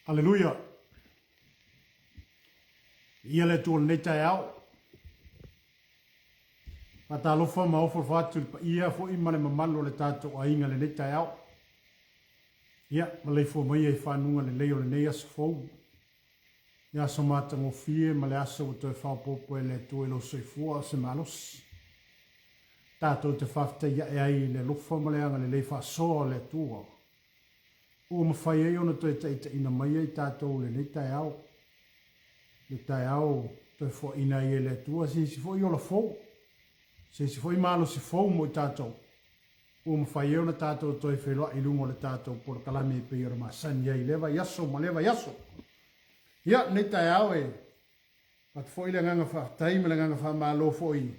Aleluia! Viia le Atua i lenei taeao. Faatalofa ma ofoofo atu i le paia foi ma le mamalu o le tatou aiga i lenei taeao. Ia, maleifua maia i fanuga lelei o lenei aso fou. Le aso matagofie ma le aso ua toe faaopoopo e le Atua i lou soifua o se malosi. Tatou te faafetai ae ai i le alofa ma le agalelei faasoa o le Atua ua mafai ai ona toe taitaiina mai ai tatou i lenei taeao, le taeao toe foaina ai e le Atua se isi foi ola fou, se isi foi malosi fou mo i tatou, ua mafai ai ona tatou toe feiloai i luga o le tatou polokalame e pei ona masani ai i lea vaiaso ma lea vaiaso. Ia, lenei taeao e avatu foi le agaga faafetai ma le agaga faamalo foi i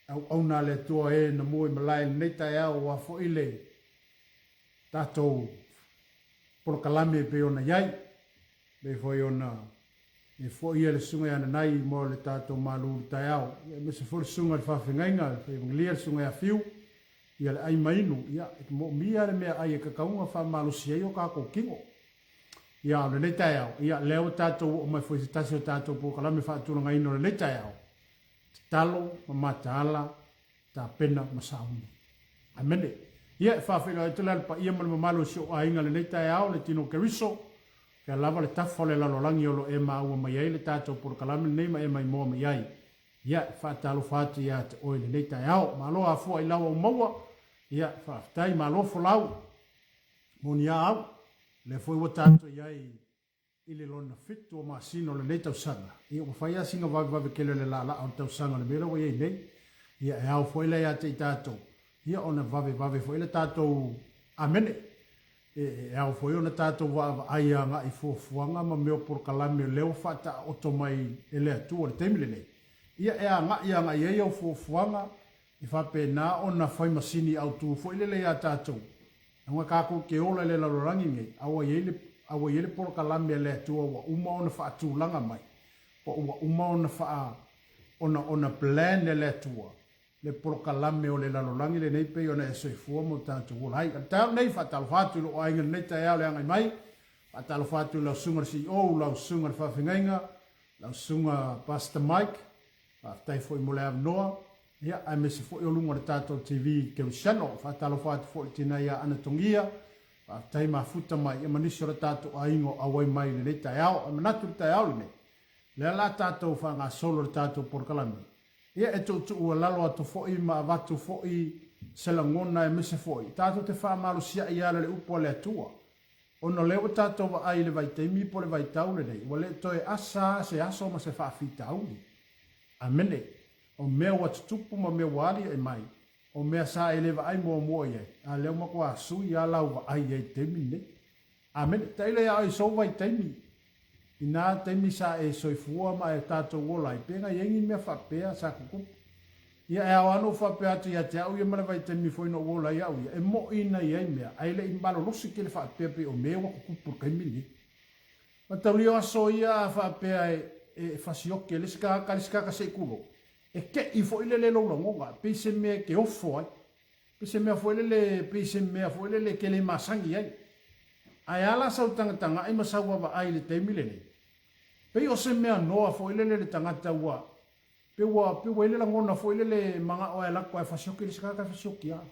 auauna a le Atua e na mua i malae i lenei taeao aua foi le tatou polokalame e pei ona i ai, pei foi ona e foi ia le Susuga ia Nanai mo le tatou malu i le taeao, ia aemaise foi le Susuga i le Faafeagaiga, le Faiaevagelia, le Susuga ia Fiu, ia le ai ma inu, ia e moomia le meaai e kakauga faamalosi ai o kakou kino. Ia o lenei taeao, ia lea ua tatou oo mai foi i se tasi o tatou polokalame faatulagaina o lenei taeao, tatalo ma mataala tapena ma sauni. Amene. Ia, e faafeiloai atu la i le paia ma le mamalu o si ou aiga i lenei taeao, le tino o Keriso, fea lava le tafa o le lalolagi o lo o e maua mai ai le tatou polokalame lenei ma e maimoa mai ai. Ia, e faatalofa atu ia te oe i lenei taeao. Malo afua i lau au maua. Ia, faafetai, malo folau. Moni a au, lea foi ua tatou i ai I le lona fitu o masina o lenei tausaga, ia ua fai lava sina vavevave tele o le laalaa o le tausaga o le mea lea ua i ai nei. Ia e ao foi la ia te i tatou, ia ona vavevave foi le tatou Amene. E, e ao foi ona tatou vaavaai agai i fuafuaga ma mea o polokalame o lea ua faataoto mai e le Atua i le taimi lenei. Ia e agai agai ai au fuafuaga e faapena ona fai masini autu foi lele ia tatou, Aua tatou te ola i le lalolagi nei, a ua i ai le, a ua i ai le polokalame a le Atua ua uma ona faatulaga mai, po ua uma ona faa, ona, ona plan e le Atua le polokalame o le lalolagi lenei pei ona e soifua ma o tatou ola ai. O le taeao lenei, faatalofa atu i lou aiga i lenei taeao le agai mai, faatalofa atu i lau susuga i le CEO, lau susuga i le faafeagaiga, lau susuga Pastor Mike, Faafetai foi mo le avanoa, ia, aemaise foi o luga o le tatou TV Kerisiano. Faatalofa atu foi i le tina ia Ana Togia, faafetai mafuta mai, ia ma nisi o le tatou aiga o auai mai i lenei taeao. E manatu i le taeao lenei, lea la tatou faagasolo le tatou polokalame, ia e tuutuualalo atu foi ma avatu foi se lagona aemaise foi tatou te faamalosiai e ala i le upu a le Atua. Ona o lea ua tatou vaai i le vaitaimi po o le vaitau lenei, ua le toe asa se aso ma se faafitauli. Amene. O mea ua tutupu ma mea ua aliae mai, o mea sa e le vaai muamua i ai, a lea ua matua sui lava lau vaai i ai i le taimi lenei. Amene. Tailo ia oe i sou vaitaimi, i na taimi sa e soifua ma e tatou ola ai, pe na i ai ni mea faapea sa tutupu. Ia, e ao lava ona ou faapea atu ia te au ia ma le vaitaimi foi na ou ola ai au ia, e moni na i ai mea, ae le i malolosi tele faapea pei o mea ua tutupu i le taimi lenei. Mataulia o aso ia a faapea e, e fasioki e le isi tagata le isi tagata se i tulou, e te i foi lele lou lagona, pei se mea e te ofo ai, pei se mea foi lele, pei se mea foi lele e te le masani ai. Ae a la sau tagatagai ma sau vaavaai i le taimi lenei, pei o se mea noa foi lele le tagata ua, Pei ua, pei ua i ai le lagona foi lele e manao lava e alu atu ae fasioki le isi tagata e fasioki lava.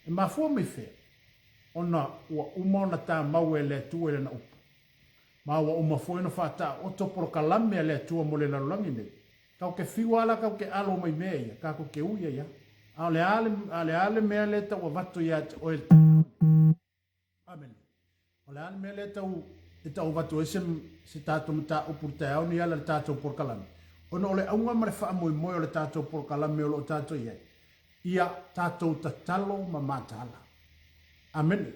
E mafua mai fea? Ona ua uma ona tamau e le Atua i Lana upu. Ma ua uma foi ona faataoto polokalame a le Atua mo le lalolagi nei. Tatou te fiu lava la tatou te alo mai mea ia, tatou te ui ai lava. A o le a le, a o le a le mea lea e tau avatu ia te oe i le taeao lenei? Amene. O le a le mea lea tau, e tau avatu ai se, se tatou mataupu i le taeao nei ala i le tatou polokalame? Ona o le auga ma le faamoemoe o le tatou polokalame o lo o tatou i ai, ia tatou tatalo ma mataala. Amene.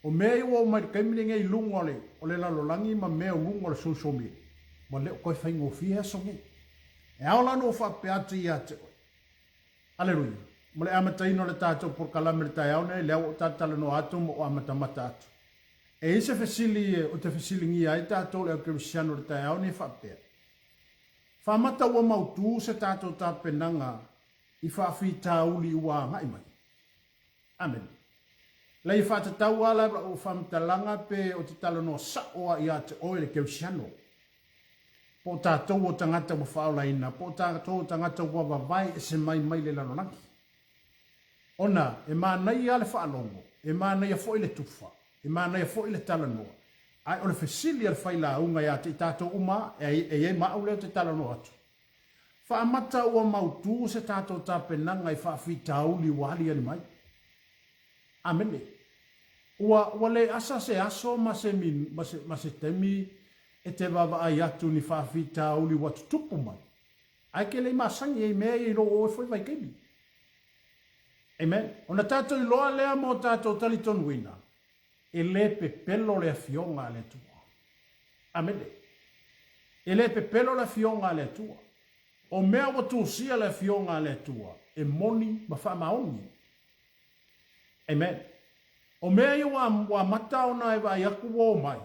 O mea ia ua oo mai i le taimi lenei i luga o le, o le lalolagi ma mea o luga o le social media, ua le o toe faigofie aso nei. E ao la ona ou faapea atu ia te oe, Aleluia! Mo le amataina o le tatou polokalame i le taeao nei, lea ua ou talatalanoa atu ma ou amatamata atu. E i ai se fesili ou te fesiligia ai tatou le au kerisiano i le taeao nei e faapea, Faamata ua mautu se tatou tapenaga i faafitauli ua agai mai? Amene. Leai e faatatau lava la lau faamatalaga pe o te talanoa sa'o lava ia te oe le kerisiano, po o tatou o tagata ua faaolaina, po o tatou o tagata ua vavae ese mai mai le lalolagi. Ona e manaia lava le faalogo, e manaia foi le tufa, e manaia foi le talanoa, ae o le fesili a le failauga ia te i tatou uma lava, e i ai ma au lea ou te talanoa atu, Faamata ua mautu se tatou tapenaga i faafitauli ua aliali mai? Amene. Ua, ua le asa se aso ma se, ma se, ma se taimi e te vaavaai atu ni faafitauli ua tutupu mai, ae ke le i masani ai mea ia i lou oe foi vaitaimi. Amen. Ona tatou iloa lea mo tatou talitonuina, e le pepelo le Afioga a le Atua. Amene. E le pepelo le Afioga a le Atua. O mea ua tusia le Afioga a le Atua, e moni ma faamaoni. Amen. O mea ia ua, ua amata ona e vaai atu ua oo mai.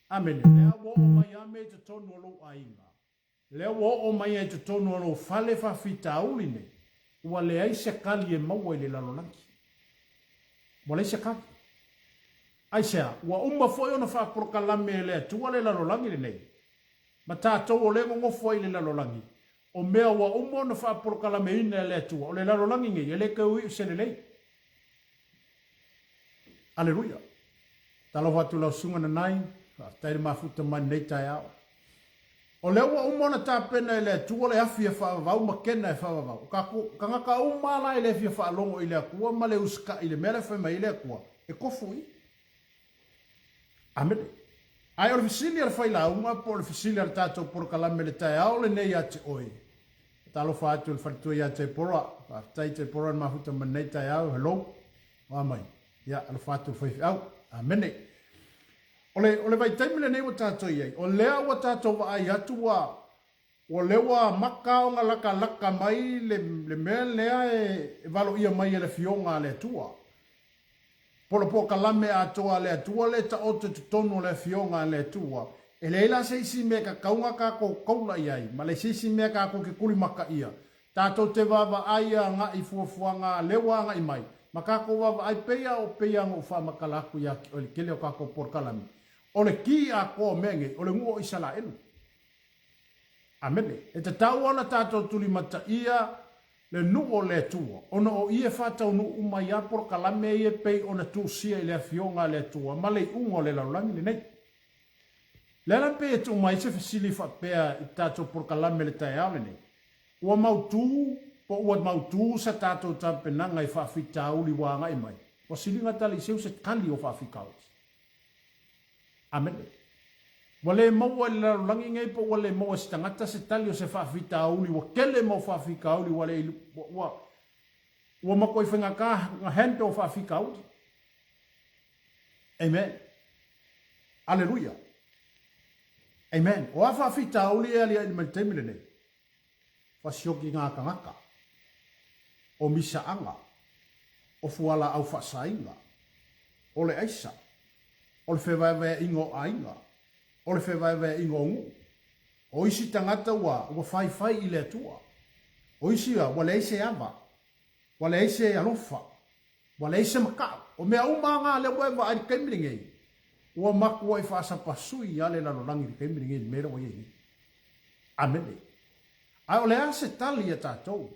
Amene. Lea ua oo mai a mea i totonu o lou aiga. Lea ua oo mai ai totonu o lou fale faafitauli nei, ua leai se kali e maua i le lalolagi. Ua leai se kali. Aisea? Ua uma foi ona faapolokalame e le Atua le lalolagi lenei, ma tatou o lea e nonofo ai i le lalolagi, o mea ua uma ona faapolokalameina e le Atua, o le lalolagi nei, e le toe iu se lelei. Aleluia! Talofa atu lau Susuga Nanai, faafetai le mafuta mai lenei taeao. O lea ua uma ona tapena e le Atua le afi e faavavau ma kena e faavavau. O kakou tagata uma la e le fia faalogo i le Atua ma le usita'i i le mea la e fai mai ai le Atua, e tofu i. Amene. Ae o le fesili a le failauga po o le fesili a le tatou polokalame i le taeao lenei ia te oe, Talofa atu i le faletua ia Tepora. Faafetai Tepora le mafuta mai lenei taeao. Hello. Oa mai. Ia, alofa atu i le faifeau. Amene. O le, o le vaitaimi lenei ua tatou i ai, o lea ua tatou vaai atu ua, ua lea ua amata ona latalata mai le, le mea lea e, e valoia mai e le Afioga a le Atua. Po o le polokalame atoa a le Atua lea e taoto i totonu o le Afioga a le Atua, e leai la se isi mea e tatau ona tatou taula i ai, ma leai se isi mea tatou te tulimataia. Tatou te vaavaai agai i fuafuaga a lea ua agai mai, ma tatou vaavaai pei a o pei lava ona ou faamatala atu ia te oe i le tele o tatou polokalame. O le ki atoa o mea nei, o le nuu o Isalaelu. Amene. E tatau ona tatou tulimataia le nuu o le Atua, ona o ia e faataunuu uma ai lava polokalame ia e pei ona tusia i le Afioga a le Atua ma le iuga o le lalolagi lenei. Le ala pei e tuu mai ai se fesili faapea i tatou polokalame i le taeao lenei, ua mautu po ua mautu sa tatou tapenaga i faafitauli ua agai mai? Ua siliga tali seu se tali o faafitauli. Amene. Ua le maua i le lalolagi nei po ua le maua e se tagata se tali o se faafitauli ua tele mau faafitauli ua le ua ua matuai faigata ona handle faafitauli. Amen. Aleluia. Amen. O a faafitauli e aliaʻi mai le taimi lenei? Fasiokiga tagata, o misaaga, o fualaau faasaina, o le aisa, o le fevaevaeaiga o aiga, o le fevaevaeaiga o nuu. O isi tagata ua ua faifai i le Atua. O isi ua leai se ava, ua leai se alofa, ua leai se makaʻu. O mea uma lava na lea ua e vaai i le taimi lenei, ua matuai faasapasui lava le lalolagi i le taimi lenei i le mea lea ua i ai nei. Amene. Ae o le a se tali a tatou?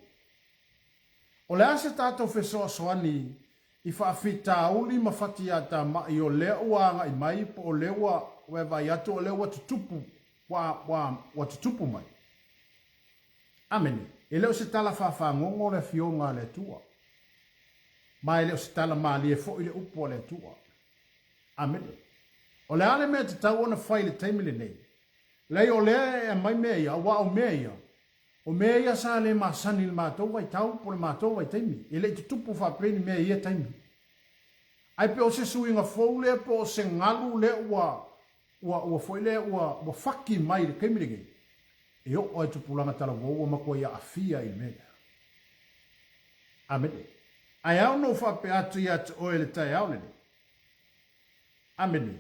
O le a se tatou fesoasoani i faafitauli ma fatiatamai o lea ua agai mai po o lea ua e vaai atu o lea ua tutupu, ua, ua, ua tutupu mai? Amene. E le o se tala faafagogo le Afioga a le Atua, ma e le o se tala malie foi le upu a le Atua. Amene. O le a le mea e tatau ona fai i le taimi lenei? Leai, o lea e aumai mea ia, aua o mea ia, o mea ia sa le masani i le matou vaitau po o le matou vaitaimi. E le i tutupu faapea ni mea i ia taimi. Ae pe o se suiga fou lea po o se galu lea ua, ua, ua foi lea ua, ua faki mai i le taimi lenei, e oo lava i tupulaga talavou ua matuai aafia i le mea lea. Amene. Ae ao ona ou faapea atu ia te oe i le taeao lenei, Amene.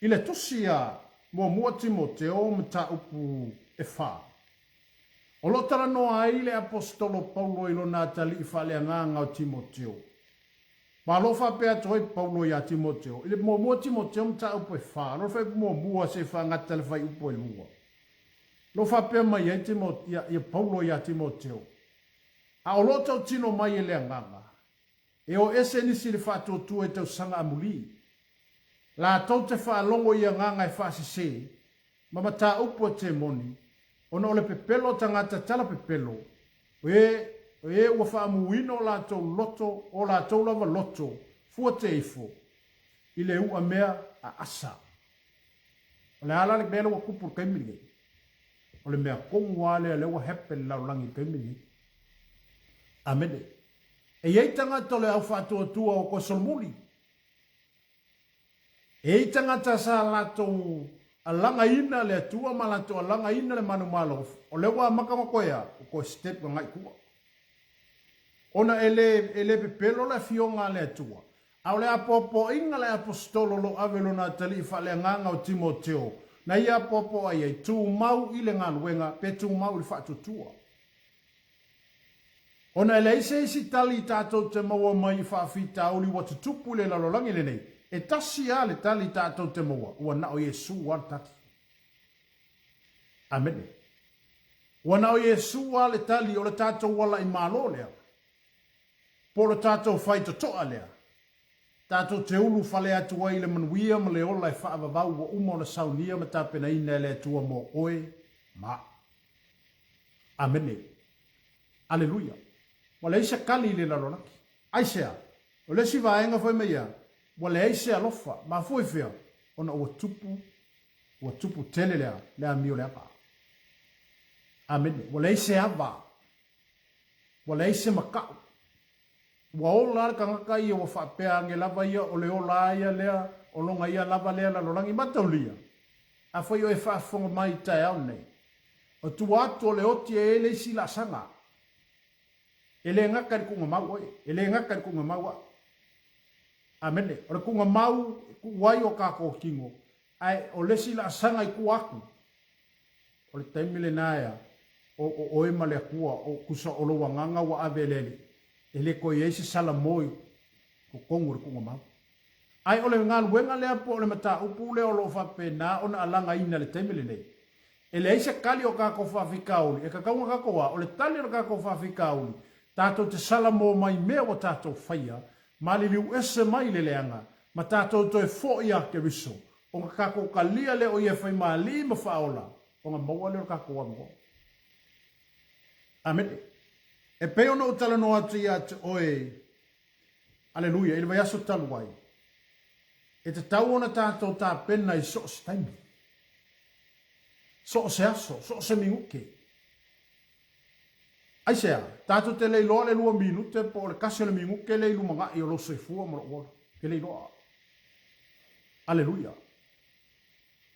I le tusi a Muamua Timoteo mataupu e fa, o lo o talanoa ai le Aposetolo Paulo i lona atalii faaleagaga o Timoteo. Ma o lo o faapea atu ai Paulo iā Timoteo, i le muamua Timoteo mataupu e fa, lo le fuaiupu muamua seia faagata le fuaiupu e lua. O lo o faapea mai ai Timo, ia, ia Paulo iā Timoteo, A o lo o tautino mai e le Agaga, e o ese nisi i le faatuatua i tausaga amuli, latou te faalogo i agaga e faasese ma mataupu a temoni, ona o le pepelo o tagata tala pepelo, o e, o e ua faamuina o latou loto, o latou lava loto, fua te ifo, i le u'a mea a asa. O le a la le mea lea ua tupu i le taimi lenei? O le mea tonu lava lea lea ua happen i le lalolagi i le taimi lenei. Amene. E i ai tagata o le au faatuatua ua toe solomuli. E i ai tagata sa latou alagaina le Atua ma latou alagaina le manumalo, o lea ua amata ona toe a? Ua toe step agai i tua. Ona e le, e le pepelo le Afioga a le Atua, a o le apoapoaiga a le Aposetolo o lo o ave lona atalii faaleagaga o Timoteo, na ia apoapoai ai, tumau i le galuega, pe tumau i le faatuatua. Ona e leai se isi tali tatou te maua mai i faafitauli ua tutupu i le lalolagi lenei, e tasi lava le tali tatou te maua, ua na o Iesu lava le tali. Amene. Ua na o Iesu lava le tali o le tatou ala i malo lea, po o le tatou faitotoa lea, tatou te ulufale atu ai i le manuia ma le ola e faavavau ua uma ona saunia ma tapenaina e le Atua mo oe ma au. Amene. Aleluia. Ua leai se kali i le lalolagi. Aisea? O le isi vaega fai mai ia, ua leai se alofa. Mafua i fea? Ona ua tupu, ua tupu tele le a? Le amio leaga. Amene. Ua leai se ava. Ua leai se maka'u. Ua ola le tagata ia ua faapea age lava ia o le ola a ia lea, o lona ia lava lea lalolagi. Mataulia, afai o e faafofoga mai i taeao nei, O tua atu o le oti e i ai le isi laasaga. E le gata i le tuugamau oe, e le gata i le tuugamau au. Amene. O le tuugamau e tuu ai o tatou tino, ae o le isi laasaga i tua atu, o le taimi lena ea, o, o oe ma le Atua, o tusa o lou agaga ua ave e le Alii, e le toe i ai se salamo i totonu o le tuugamau. Ae o le galuega lea po o le mataupu lea o lo o faapena ona alagaina i le taimi lenei, e leai se tali o tatou faafitauli, e tatau ona tatou a? O le tali o le tatou faafitauli, tatou te salamo mai mea ua tatou faia, maliliu ese mai le leaga, ma tatou toe foi ia Keriso, ona tatou talia lea o Ia e fai malī ma faaola, ona maua lea o le tatou avanoa. Amene. E pei ona ou talanoa atu ia te oe Aleluia, i le vaiaso talu ai, e tatau ona tatou tapena i so o se taimi, so o se aso, so o se minute. Aisea? Tatou te le iloa le lua minute po o le kasi o le minute lea i lumanai o lou soifua ma lou ola. Te le iloa. Aleluia.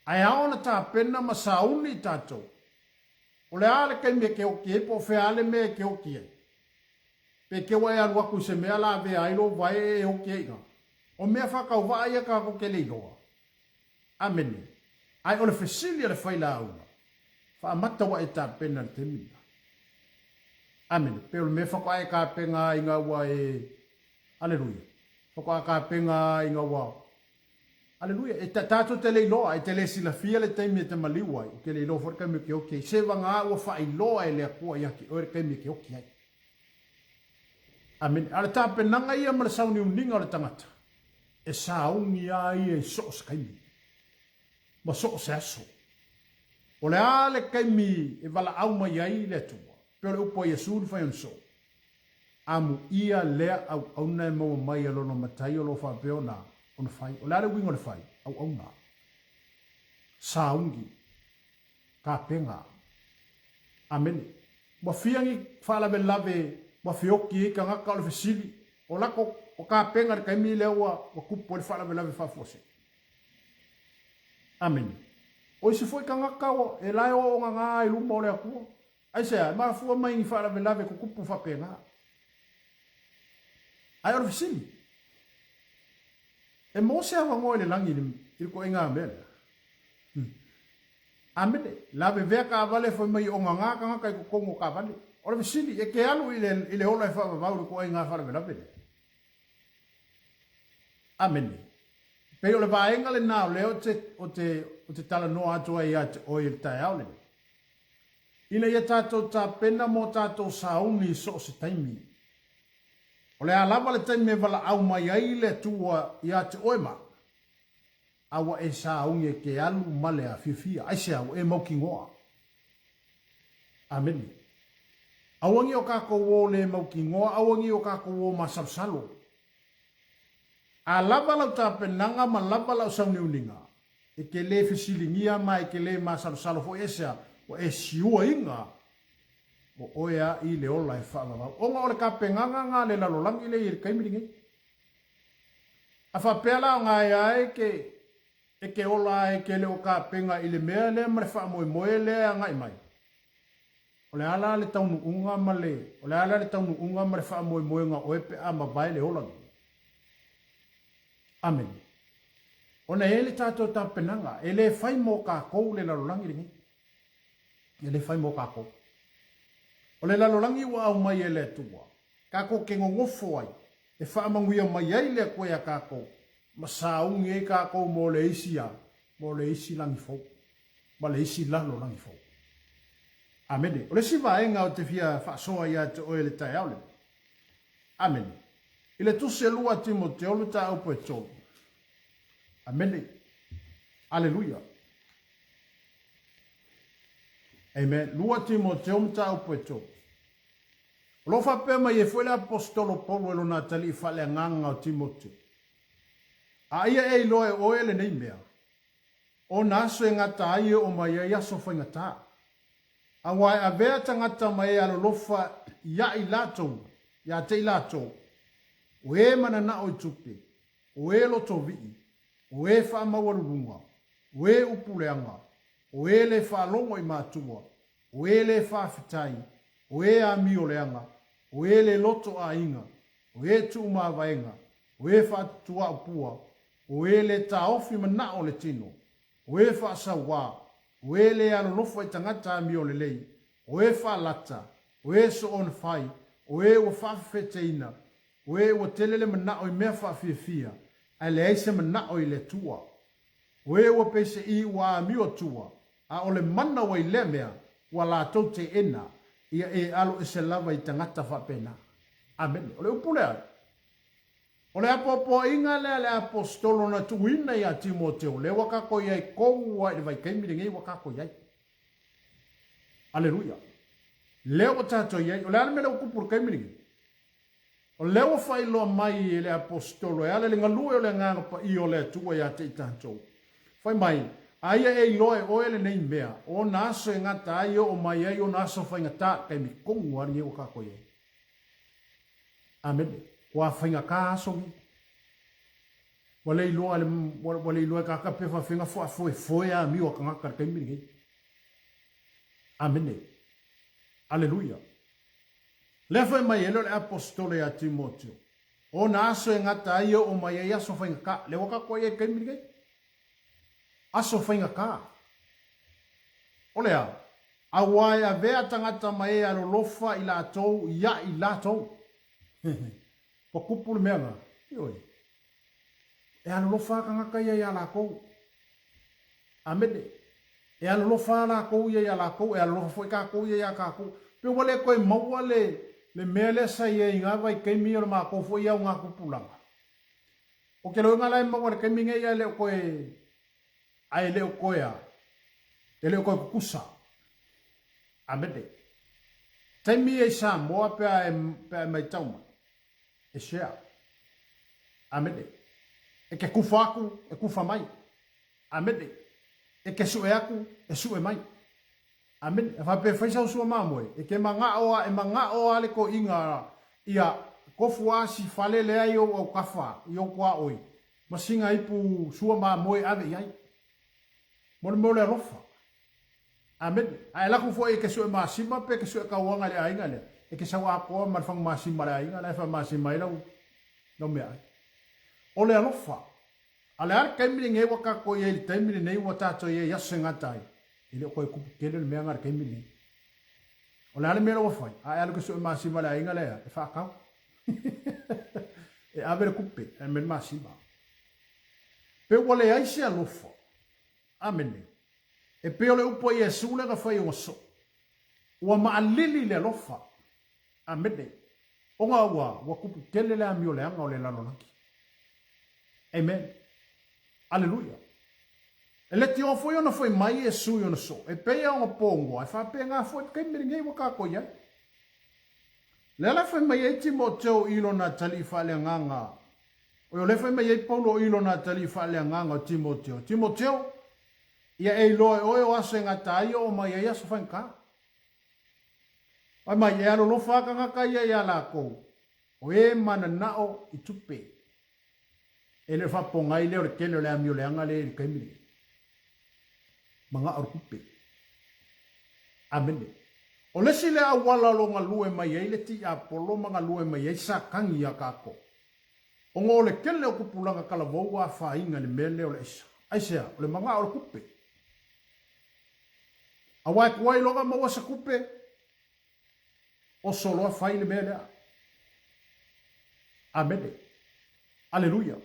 Ae ao ona tapena ma sauni tatou. O le a le taimi e ke oti ai po o fea le mea e ke oti ai. Pe te ua e alu atu i se mea lavea ai lou vae e oki ai iga. O mea faatauvaa ia tatou te le iloa. Amene. Ae o le fesili a le failauga, faamata ua e tapena i le taimi lena. Amene. Pe o le mea faatoa e tapena ai ina ua e. Aleluia. Faatoa tapena ai ina ua. Aleluia. E tatou te le iloa, e te le silafia le taimi e te maliu ai, ou te le iloa foi le taimi ou te oki ai. Se vagā ua faailoa e le Atua ia te oe le taimi e te oki ai. Amene. A o le tapenaga ia ma le sauniuniga o le tagata, e sauni lava ia i so o se taimi ma so o se aso. O le a le taimi e valaau mai ai le Atua, pei o le upu a Iesu na fai ona soo, Amuia lea auauna e maua mai e lona matai o lo o faapea ona, ona fai. O le a le uiga o le fai? Auauna. Sauni. Tapena. Amene. Ua fia ni faalavelave ua feoti ai tagata o le fesili, o lako o tapena i le taimi lea ua, ua tupu ai le faalavelave faafuasei. Amene. O isi foi tagata ua, e la e o ogaga i luma o le Atua. Aisea? E mafua mai ni faalavelave tutupu faapena. Ae o le fesili, e maua se avanoa i le lagi i le, i le ituaiga mea lea? Hmm. Amene. Lavevea taavale fai mai ogaga tagata i totonu o taavale. O le fesili, e te alu i le, i le ola e faavavau i le ituaiga faalavelave lea? Amene. E pei o le vaega lena o lea ou te, ou te, ou te talanoa atu ai ia te oe i le taeao lenei. Ina ia tatou tapena mo tatou sauni i so o se taimi. O le a lava le taimi e valaau mai ai le Atua ia te oe ma au, a ua e sauni e ke alu ma le afiafia. Aisea ua e mautinoa? Amene. Aua nei o kakou o le mautinoa, aua nei o kakou o masalosalo. A lava lau tapenaga ma lava lau sauniuniga, e te le fesiligia ma e te le masalosalo foi aisea ua e siuaina o oe a i le ola e faavavau. Ona o le tapenaga na a le lalolagi lea i le taimi lenei. A faapea la o gaea e ke e ke ola a e ke le o tapena i le mea lea ma le faamoemoe lea e agai mai, O le a la le taunuuga ma le, o le a la le taunuuga ma le faamoemoega o oe pe a mavae le ola nei? Amene. Ona e i ai le tatou tapenaga, e le fai mo kakou le lalolagi lenei. E le fai mo kakou. O le lalolagi ua aumai e le Atua, kakou te nonofo ai, e faamanuia mai ai le Atua ia kakou, ma sauni ai kakou mo le isi a, mo le isi lagi fou, ma le isi lalolagi fou. Amene. O le isi vaega ou te fia faasoa ia te oe i le taeao lenei. Amene. I le Tusi e lua a Timoteo mataupu e tolu. Amene. Aleluia. Amen. Lua Timoteo mataupu e tolu. O lo o faapea mai ai foi le Aposetolo Paulo e lona atalii faaleagaga o Timoteo. A ia e iloa e oe lenei mea, O na aso e gata ai e oo mai ai aso faigata. Aua e avea tagata ma e alolofa ia i latou, ia te i latou, o e mananao i tupe, o e lotovii, o e faamaualuluga, o e upu leaga, o e le faalogo i matua, o e le faafetai, o e amio leaga, o e le loto aiga, o e tuumavaega, o e faatutuaupua, o e le taofi manao o le tino, o e faasauā, o e le alolofa i tagata amio lelei, o e faalata, o e soona fai, o e ua faafefeteina, o e ua tele le manao i mea faafiafia, ae leai se manao i le Atua. O e ua peiseai ua amio atua, a o le mana ua i lea mea, ua latou teena, ia e alo ese lava i tagata faapena. Amene. O le upu lea. O le apoapoaiga lea a le Aposetolo na tuuina ia Timoteo, lea ua kakou i ai kou a i le vaitaimi lenei ua kakou i ai. Aleluia. Lea ua tatou i ai. O le a le mea lea ua tupu i le taimi lenei? O lea ua faailoa mai e le Aposetolo e ala i le galue o le Agaga Paia o le Atua ia te i tatou. Fai mai, Aia e iloa e oe lenei mea, o ona aso e gata ai e oo mai ai ona aso faigata, taimi tonu lava lenei ua tatou i ai. Amene. Ua faigata aso nei. Ua le iloa le, ua le iloa e tagata pe faafefea ona faafoefoe amio a tagata i le taimi lenei. Amene. Aleluia. Lea fai mai ai le o le Aposetolo ia Timoteo, O na aso e gata ai e oo mai ai aso faigata. Lea ua tatou i ai i le taimi lenei. Aso faigata. O le a? Aua e avea tagata ma e alolofa i latou ia i latou. Ua tupu le mea na. Ioe. E alolofa lava tagata ia ia latou. Amene. E alolofa lava latou ia ia latou, e alolofa foi tatou ia ia tatou. Pe ua le toe maua le, le mea lea sa i ai i na vaitaimi o le matou foi augatupulaga. O ke loiga la e maua i le taimi nei ae le o toe, ae le o toe a, e le o toe tutusa. Amene. Taimi ia i Samoa pe a e, pe a e maitau mai, e share. Amene. E ke kufa aku, e kufa mai. Amene. E ke sue aku, e sue mai. Amene. E faapea e fai sau sua mamoe, e ke magao a, e magao a le toeaiga ia kofu a si fale lea i ou autafa, i ou tuaoi, ma sina ipu sua mamoe e ave i ai. Mo le mea o le alofa. Amene. A e alu atu foi e ke sue masima pe ke sue tauaga i le aiga lea, e ke sau atoa ma le fagu masima a le aiga la e faamasima ai lau, lau meaai. O le alofa. A o le a le taimi lenei ua tatou i ai i le taimi lenei ua tatou i ai i aso e gata ai? E le o toe tupu tele le mea lena i le taimi lenei. O le a le mea la ua fai? A e alu e ke sue masima a le aiga lea, e faatau. E ave le tupe, ae aumai le masima. Pe ua leai se alofa. Amene. E pei o le upu a Iesu lea na fai ona soo. Ua maalili le alofa. Amene. Ona ua, ua tupu tele le amio leaga o le lalolagi. Amen. Aleluia. E leitioa foi ona foi mai Iesu i ona soo, e pei a ona pogoa, e faapena foi le taimi lenei ua tatou i ai. Lea la fai mai ai Timoteo i lona atalii faaleagaga, oi o lea fai mai ai Paulo i lona atalii faaleagaga o Timoteo, Timoteo, ia e iloa e oe o aso e gata ai e oo mai ai aso faigata. Fai mai, e alolofa lava tagata ia iā lakou, o e mananao i tupe. E le o faapogai lea o le tele o le amio leaga lea i le taimi lenei. Manao le tupe. Amene. O le isi lea auala o lo o galue mai ai le tiapolo ma galue mai ai Satani iā tatou, ona o le tele o tupulaga talavou ua afaina i le mea lea o le aisa. Aisea? O le manao o le tupe. Aua e tuai loa ona maua se tupe, oso loa fai le mea lea. Amene. Aleluia.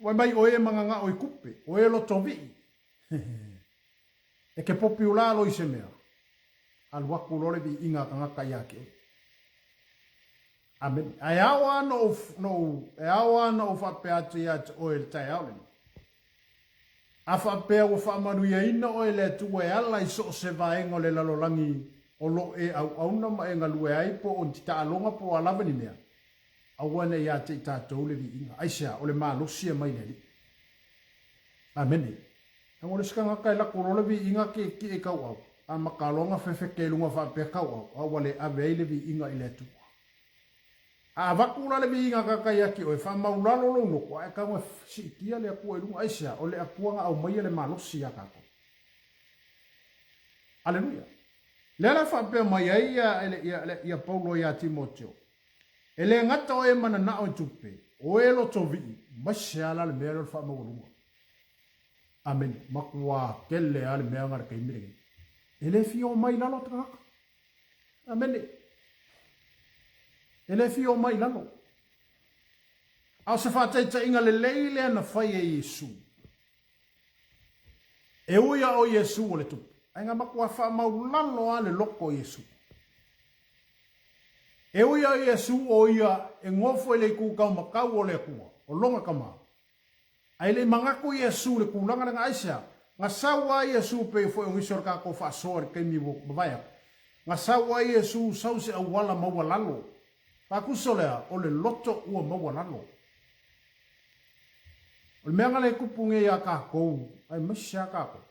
Fai mai o e manganao i tupe, o e lotovii. E ke popi ula lo i se mea, alu aku loa le viiga a tagata ia te oe. Amene. Ae ao lava ona ou, ona ou, e ao lava ona ou faapea atu ia te oe i le taeao lenei. A faapea ua faamanuiaina oe e le Atua e ala i so o se vaega o le lalolagi o lo o e auauna ma e galue ai po o ni taaloga po o a lava ni mea, aua ne i ia te i tatou le viiga. Aisea? O le malosi e mai le Alii. Amene. Leaga o le isi tagata e lako loa le viiga kiekie i tauau, a maka loa ona fefete i luga faapea tauau, a ua le ave ai le viiga i le Atua. A avatu la le viiga tagata ia te oe, faamaulalo lou loto, ae tago e siitia le Atua i luga. Aisea? O le Atua na aumaia le malosi ia tatou. Aleluia. Lea la faapea mai ai ia, ia, ia Paulo ia Timoteo, E le gata o e mananao i tupe, o e lotovii, maise lava la le mea lea o le faamaualuga. Amene. Matua tele lava le mea na le taimi lenei. E le fia omai i lalo tagata. Amene. E le fia omai i lalo. A o se faataitaiga lelei lea na fai e Iesu. E ui a o Iesu o le tupu, ae na matua faamaulalo lava le loto o Iesu. E ui a Iesu o ia e gofo i le itu taumatau o le Atua, o lona Tama, Ae le i manatu Iesu i le tulaga lena, aisea? Na sau lava Iesu pei foi o nisi o le tatou faasoa i le taimi ua mavae atu. Na sau lava Iesu sau se auala maualalo. Faatusa o le a? O le loto ua maualalo. O le mea na le tupu nei ia tatou, aemaise lava tatou,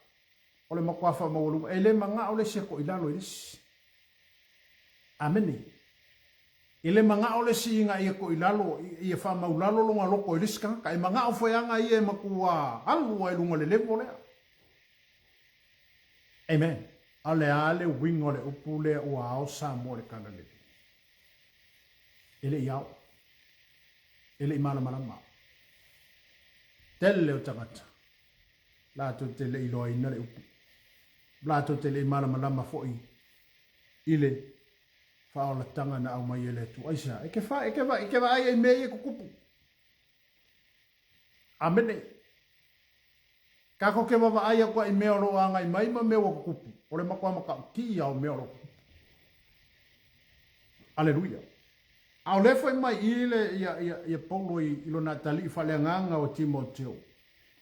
o le matua faamaualuga, e le manao le isi e toilalo i le isi. Amene. E le manao le isi ina ia toilalo, ia faamaulalo lona loto i le isi tagata. E manao foi aga ia e matua alu lava i luga o le level lea. Amen. A o le a le uiga o le upu lea ua ao Samoa i le Talalelei? E le i ao. E le i malamalama. Tele o tagata latou te le i iloaina le upu. Latou te le i malamalama foi i le faaolataga na aumai e le Atua. Aisea? E ke fa, e ke va, e ke vaai ai mea ia e tutupu. Amene. Tatou ke vavaai atu ai i mea o lo o agai mai ma mea ua tutupu. O le matua matautia o mea o lo o tutupu. Aleluia. A o lea foi mai i le ia ia ia Paulo i, i lona atalii faaleagaga o Timoteo.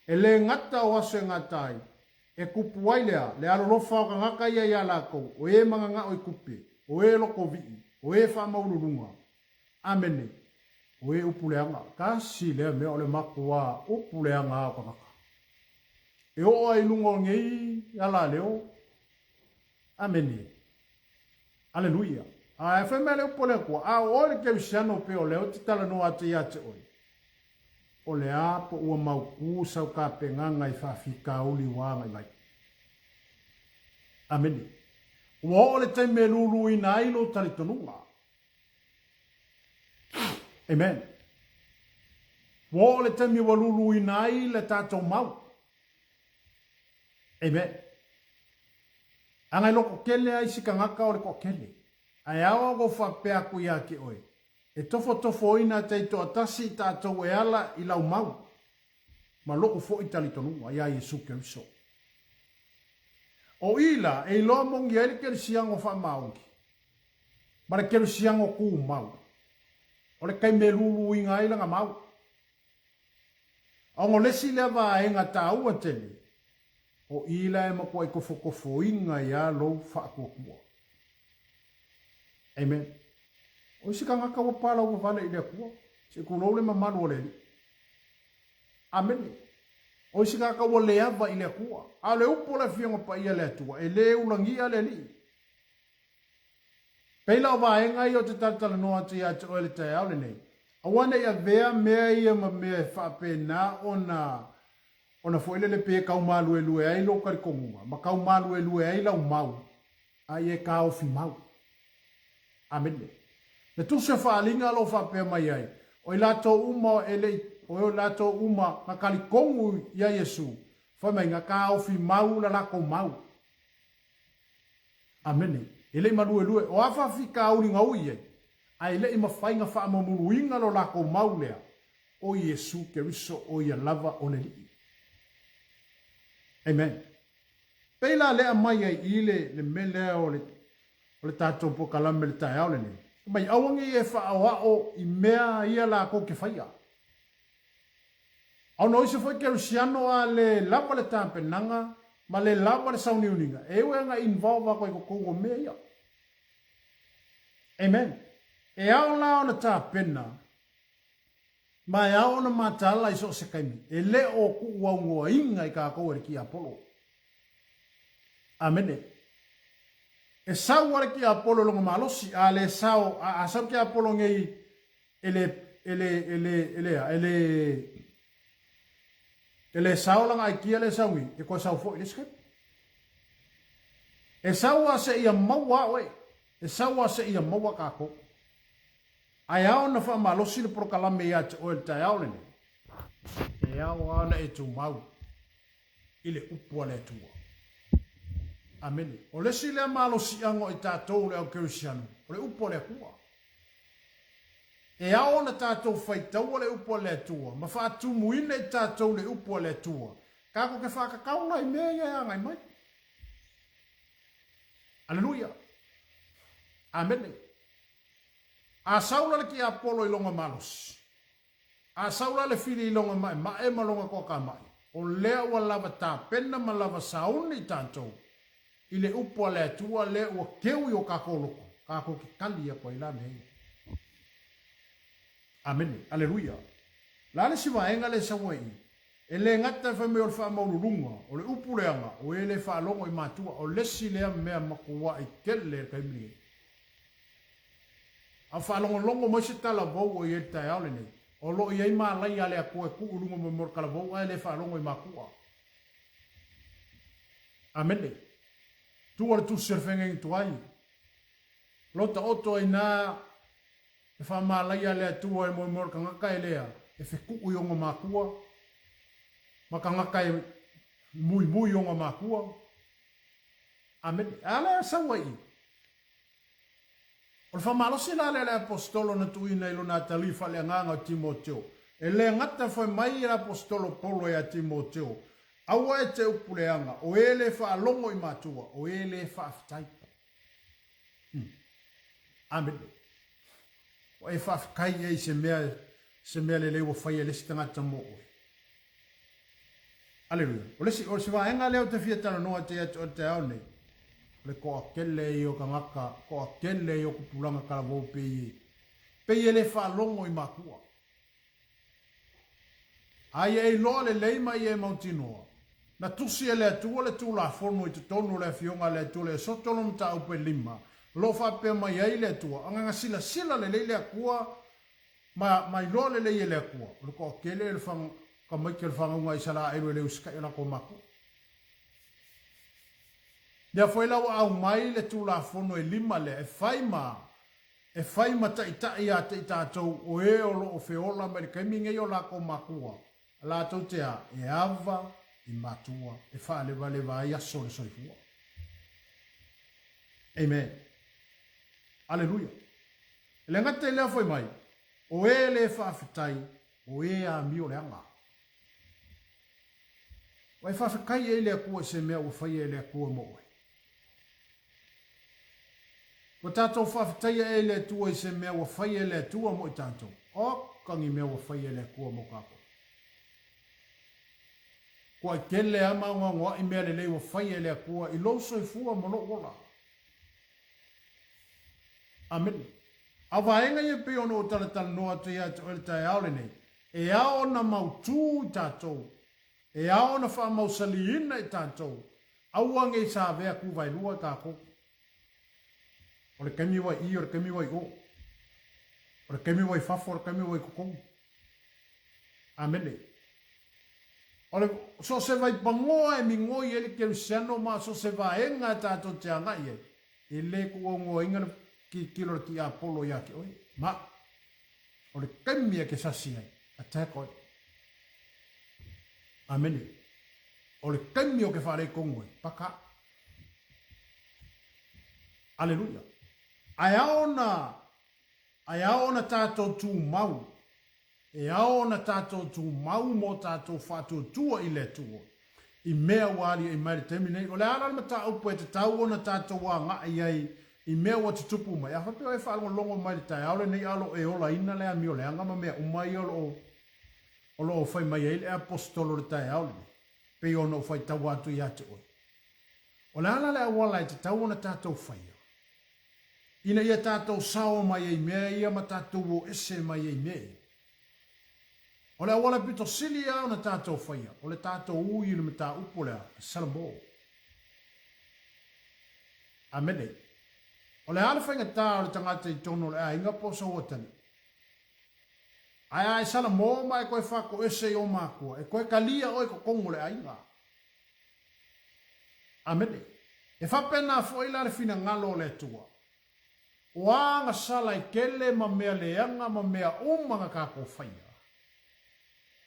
E le gata o aso e gata ai, E kupu ai lea, le alolofa o tagata ia iā lakou, o e manganao i kupe, o e lokovii, o e faamaululuga. Amene. O e upu leaga. Kasi lea mea o le makuā upu leaga a o tagata. E oo ai i luga o nei alaleo. Amene. Aleluia. Ae fai mai le upu a le Atua, a o oe le Kerisiano pei o lea ou te talanoa atu ia te oe, O le a po ua mautū sau tapenaga i faafitauli ua agai mai. Amene. Ua oo le taimi e luluina ai lou talitonuga. Amen. Ua oo le taimi ua luluina ai le tatou mau. Amen. Aga e loko tele ai si tagata o le toatele. Ae ao ona ou faapea atu ia te oe, E tofotofoina taitoatasi i tatou e ala i lau mau. Ma loʻu foi talitonuga iā Iesu Keriso. O i la e iloa moni ai le kerisiano faamaoni ma le kerisiano tumau, o le taimi e luluina ai lana mau. Ona o le isi lea vaega taua tele, o i la e matuai tofotofoina ai lava lou faatuatua. Amen. O isi tagata ua palauvavale i le Atua, se i tulou le mamalu o le Alii. Amene. O isi tagata ua le ava i le Atua. A o le upu o le Afioga Paia a le Atua, e le ulagia le Alii. Pei la o vaega ia ou te talatalanoa atu ia te oe i le taeao lenei, aua ne i avea mea ia ma mea e faapena ona ona foi lele pei e tau maluelue ai lou talitonuga ma tau maluelue ai lau mau, a ia e taofi mau. Amene. Le tusi o Faaaliga o lo o faapea mai ai, O i latou uma e le i, o i latou uma na talitonu iā Iesu, fai mai, na taofi mau la latou mau. Amene. E le i maluelue. O a faafitauli na ui ai, ae le i mafai na faamamuluina lo latou mau lea, o Iesu Keriso o ia lava o le Alii. Amen. Pei la lea mai ai i le, le mea lea o le, o le tatou polokalame i le taeao lenei. Mai aua nei e faaoao i mea ia latou te faia. Ona o isi foi kerisiano a le lava le tapenaga ma le lava le sauniuniga, e ue na involve atu ai totonu o mea ia. Amen. E ao la ona tapena ma e ao ona mataala i so o se taimi, e le o tuuaunoaina i tatou e le tiapolo. Amene. E sau a le tiapolo i lona malosi, a le sao, a, a sau le tiapolo nei e le, e le, e le, e le a, e le, e le sao lana aikia le sau nei, e toe sau foi i le isi taimi. E sau a seia maua oe, e sau a seia maua tatou. Ae ao ona faamalosi le polokalame ia te oe i le taeao lenei, e ao lava ona e tumau i le upu a le Atua. Amene. O le isi lea malosiaga o i tatou le au kerisiano, o le upu a le Atua. E ao ona tatou faitaua le upu a le Atua ma faatumuina i tatou le upu a le Atua, tatou te faatatau la i mea ia e agai mai. Aleluia. Amene. A sau la le tiapolo i lona malosi, a sau la le fili i lona maemae ma lona toatamai, o lea ua lava tapena ma lava sauni i tatou i le upu a le Atua lea ua keu i o tatou loto, tatou te tali atu ai la mea ia. Amene. Aleluia. O le a le isi vaega lea e sau ai i i? E le gata e fai mai o le faamaululuga, o le upu leaga, o e le faalogo i matua, o le isi lea mea matuai tele i le taimi lenei. A faalogologo mai se talavou o i ai i le taeao lenei, o lo o i ai malaia a le Atua e tuu i luga mo le talavou ae le faalogo i makua. Amene. Tua le tusi o le feagaiga tuai. Lo taoto ai na le faamalaia a le Atua e moemoe le tagata e lea e fetuu i ona makua ma tagata e muimui i ona makua. Amene. A lea sau ai i. O le faamalosi la lea a le Aposetolo na tuuina i lona atalii faaleagaga o Timoteo, e le gata fai mai e le Aposetolo Paulo ia Timoteo, Aua e te upu leaga, o e le faalogo i matua, o e le faafetai. Hmm. Amene. Ua e faafetai ea i se mea, se mea lelei ua faia e le isi tagata mo oe. Aleluia. O le isi, o se vaega lea ou te fia talanoa atu ia te oe i le taeao lenei, o le toatele ia o tagata, toatele ia o tupulaga talavou pei e, pei e le faalogo i matua. A ia e iloa lelei ma ia e mautinoa, na tusi e le Atua le Tulafono i totonu o le Afioga a le Atua le Esoto lona mataupu e lima, o lo o faapea mai ai le Atua, Agaga silasila lelei le Atua ma, ma iloa lelei e le Atua, o le toatele o le fang, tamaiti o le fanauga a Isaraelu e le usitai o latou matua. Lea foi la ua aumai le Tulafono e lima lea e fai ma, e fai ma taitai ia te i tatou o e o lo o feola mai le taimi nei o latou matua, a latou te a, e ava i matua e faalevaleva ai aso o le soifua. Amen. Aleluia. E le gata i lea fai mai, o e le faafetai, o e amio leaga. Ua e faafetai ea i le Atua i se mea ua faia e le Atua mo oe? Ua tatou faafetaia ea i le Atua i se mea ua faia e le Atua mo i tatou? Oka ni mea ua faia e le Atua mo tatou. Kuai tele a ma ogaogoaʻi mea lelei ua faia e le Atua i lou soifua ma lou ola. Amene. A o vaega ia e pei ona ou talatalanoa atu ia te oe le taeao lenei, e ao ona mautū i tatou, e ao ona faamausaliina i tatou, aua nei savea tuvaelua i tatou. O le taimi ua i i, o le taimi ua i o. O le taimi ua i fafo, o le taimi ua i totonu. Amene. O le, so o se vaipanoa e migoi ai le kerisiano ma so o se vaega e tatou te agai ai, e le tuuaunoaina le tilotilo a le tiapolo ia te oe. Ma, o le taimi e te sasi ai, attack oe. Amene. O le taimi o ke faaletonu ai, paka. Aleluia. Ae ao ona, ae ao ona tatou tumau E ao ona tatou tumau mō tatou faatuatua i le Atua i mea ua aliae mai i le taimi nei. O le a la le mataupu e tatau ona tatou agai ai i mea ua tutupu mai? A faapea o e faalogologo mai i le taeao lenei a o lo o e olaina le amio leaga ma mea uma ia o lo o, o lo o fai mai ai le Aposetolo i le taeao lenei, pei ona ou faitaua atu ia te oe. O le a la le auala e tatau ona tatou faia? Ina ia tatou sao mai ai mea ia ma tatou o ese mai ai mea ia. O le auala pito sili lava ona tatou faia, o le tatou ui i le mataupu o le a? Salamo. Amene. O le a le faigata o le tagata i totonu o le aiga po o sou atalii? Ae a e salamo ma e toe faatoese i ou matua, e toe talia oe i totonu o le aiga. Amene. E faapena foi la le finagalo o le Atua. O a agasala e tele ma mea leaga ma mea uma na tatou faia.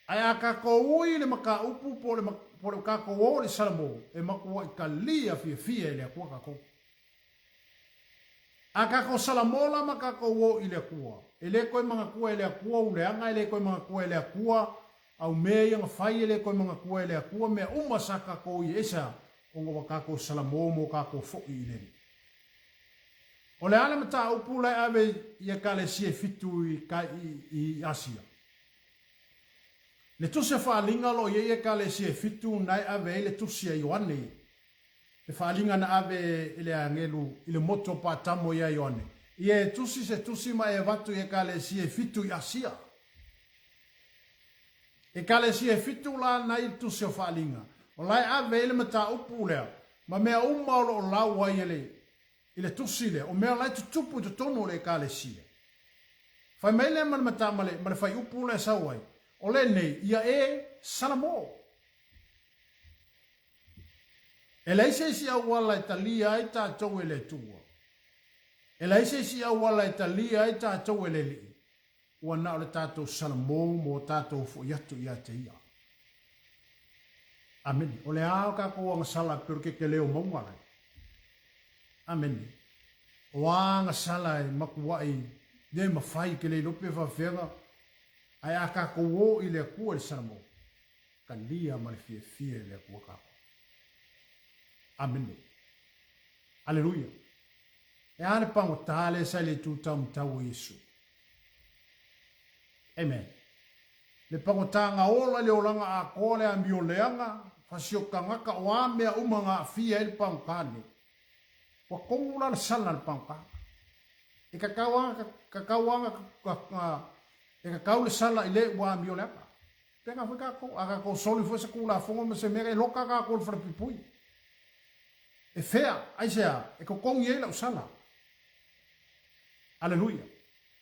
Ae a tatou ui i le mataupu po o le, po o le tatou o i le Salamo, e matuai talia fiafia e le Atua tatou. A tatou Salamo la ma tatou o i le Atua, e le toe manatua e le Atua ou leaga, e le toe manatua e le Atua au mea ia na fai, e le toe manatua e le Atua mea uma sa tatou i aisea? Ona ua tatou Salamo mo tatou foi i le Alii. O le a le mataupu la e ave i Ekalesia e fitu i, i, i Asia? Le tusi a faaaliga o lo o i ai Ekalesia e fitu na e ave ai le tusi a Ioane Le faaaliga na ave e le agelu i le motu o Patamo ia Ioane, ia e tusi se tusi ma e avatu i Ekalesia e fitu i Asia. Ekalesia e fitu la na i le tusi o faaaliga, o la e ave ai le mataupu lea ma mea uma o lo o lau ai e le i le tusi lea, o mea la e tutupu i totonu o le Ekalesia. Fai mai lea ma le mata ma le, ma le faiupu lea e sau ai, o lenei, ia e Salamo. E leai se isi auala e talia ai tatou e le Atua. E leai se isi auala e talia ai tatou e le Alii, ua na o le tatou salamo mo tatou foi atu ia te Ia. Amene. O le a o tatou agasala pei o le kekelē o mauga lai. Amene. O a agasala e matuai le mafai ke le iloa pe faafefea ae a tatou o i le Atua i le salamo, Talia ma le fiafia e le Atua tatou. Amene. Aleluia. E a le pagota lea sa i le itu taumatau o Iesu? Amen. Le pagotaga ola i le olaga atoa le amio leaga, fasio tagata o a mea uma na aafia ai le pagota nei. Ua komu la le sala le pagota. E kakau a, kakau a, e kakau le sala i le ua amio leaga. Pena foi tatou, a tatou soli foi se Tulafono ma se mea, e loka tatou i le falepuipui. E fea, aisea, e totogi ai lau sala. Aleluia.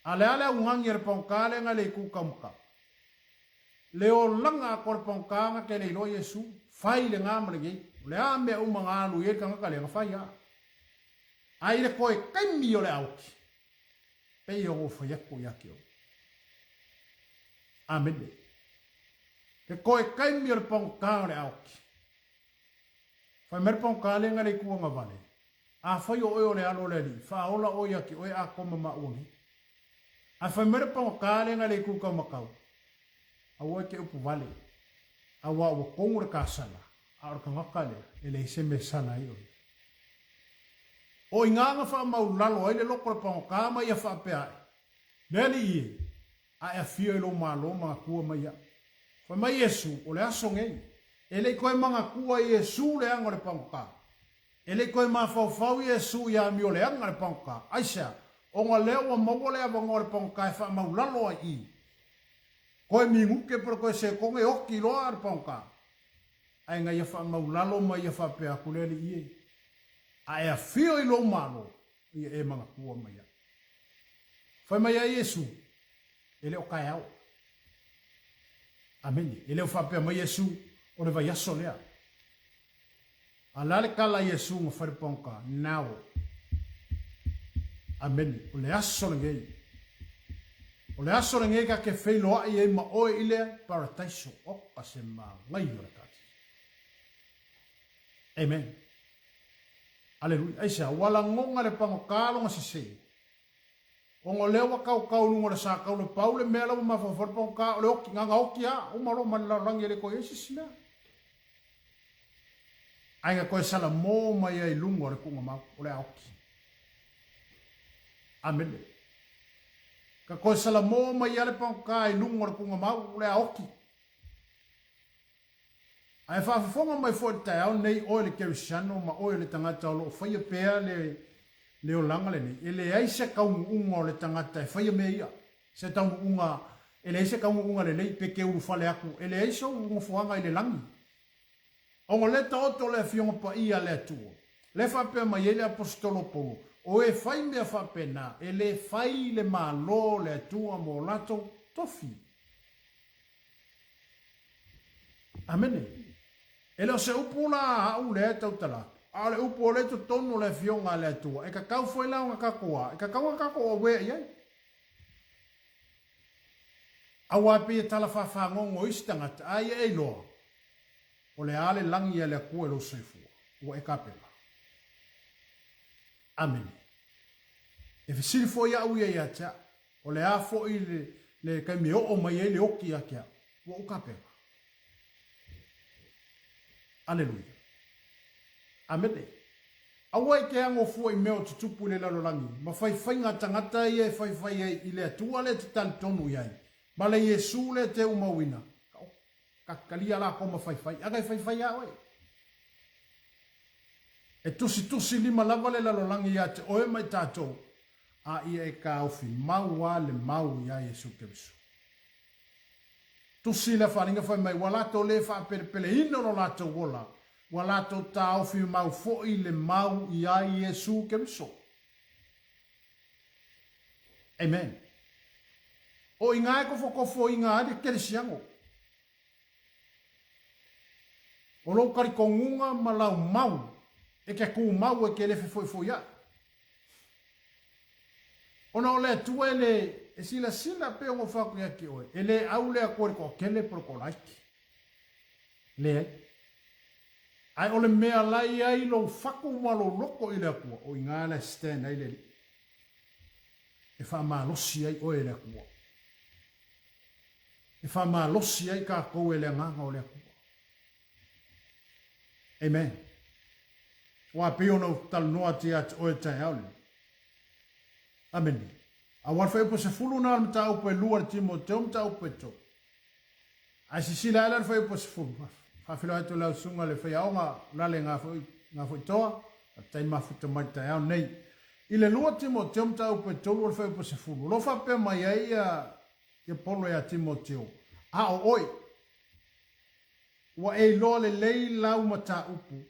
A le a le augani a le pagota lea na le itu taumatau? Le olaga atoa le pagota na te le iloa Iesu, fai lena ma lenei. O le a mea uma na alu i ai le tagata lea, na fai lava. Ae i le toe taimi o le aoki, pei ona ou fai atu ia te oe. Amene. Le toe taimi o le pagota o le aoki. Fai mai le pagota lea na le itu agavale, Afai o oe o le Alo o le Alii, faaola oe ia te oe atoa ma maua nei. Ae fai mai le pagota lea na le itu taumatau, Aua e te upu vale, auā ua kogo le kasala. A o le tagata lea, e leai se mea e sala ai o ia. O i na na faamaulalo ai le loto o le pagota ma ia faapea ae, Le Alii e, a e afio i lou malo manatua mai iaʻu. Fai mai Iesu, O le aso nei, e le i toe manatua Iesu le aga o le pagota. E le i toe mafaufau Iesu i amio leaga le pagota. Aisea? Ona lea ua maua le avanoa o le pagota e faamaulalo ai i. Toe minute po o le toe sekone oti loa le pagota. Ae na ia faamaulalo ma ia faapea atu le Alii e, A e afio i lou malo, ia e manatua mai iaʻu. Fai mai ai Iesu, E le o taeao. Amene. E le o faapea mai Iesu, o le vaiaso lea. A le a le tala a Iesu na fai le pagota? Now. Amene. O le aso lenei. O le aso lenei ta te feiloai ai ma oe i le parataiso. Oka se manaia o le tali. Amen. Aleluia. Aisea? Ua lagona le pagota lona sese. Ona o lea ua kaukau i luga o le sa taula pau le mea la ua mafaufau le pagota o le oti, na ona oti lava, uma loa ma le lalolagi e le toe i ai se isi mea. Ae na toe salamo mai ai i luga o le tuugamau, o le a oti. Amene. Ka toe salamo mai ai le pagota i luga o le tuugamau, o le a oti. Ae faafofoga mai foi i le taeao lenei oe le Kerisiano ma oe le tagata o lo o faia pea le, le olaga lenei, e leai se taunuuga o le tagata e faia mea ia. Se taunuuga, e leai se taunuuga lelei pe te ulufale atu, e leai sou nofoaga i le lagi. Ona o lea taoto le Afioga Paia a le Atua, lea faapea mai ai le Aposetolo Paulo, O e fai mea faapena, e le fai le Malo o le Atua mo latou tofi. Amene. E le o se upu la a au lea e tautala atu, a o le upu o lea i totonu o le Afioga a le Atua, e tatau foi la ona tatou a, e tatau ona tatou aware i ai. Aua e pei e tala faafagogo isi tagata, a ia e iloa, o le a le lagi a le Atua i lou soifua, ua e tapena. Amene. E fesili foi au ia ia te au, O le a foi le, le taimi e oo mai ai le oti ia te au, ua ou tapena. Aleluia. Amene. Aua e te ago fua i mea o tutupu i le lalolagi, ma faifaiga a tagata ia e faifai ai i le Atua lea e te talitonu i ai, ma le Iesu lea e te umauina, ka, ka talia lakou ma faifai, aga e faifai a oe. E tusitusi lima lava le lalolagi ia te oe ma i tatou, a ia e taofi mau a le mau iā Iesu Keriso. Tusi le faaaliga fai mai, ua latou le faapelepeleina lo latou ola, ua latou taofi mau foi le mau iā Iesu Keriso. Amen. O inā e kofokofoina ai le kerisiano. O lou talitonuga ma lau mau e ke tumau e ke le fefoifoiaʻi. Ona o le Atua e le e silasila pei ona ou fai atu ia te oe, e le au le Atua i le toatele po o le toalaiti. Leai. Ae o le mea la e i ai lou fatu ma lou loto i le Atua, o i ina la e stand ai le Alii. E faamalosi ai oe e le Atua. E faamalosi ai tatou e le Agaga o le Atua. Amen. Aua pei ona ou talanoa atu ia te oe taeao lenei. Amene. Aua le fuaiupu 10 na o le mataupu e lua le Timoteo mataupu e tolu. Ae sisila ae la le fuaiupu 10. Faafeiloai atu lau susuga le faiaoga Lale Gafoitoa, faafetai mafuta mai le taeao nei. I le lua Timoteo mataupu e tolu o le fuaiupu 10, o lo o faapea mai ai ia ia Paulo ia Timoteo, A o oe, ua e iloa lelei lau mataupu,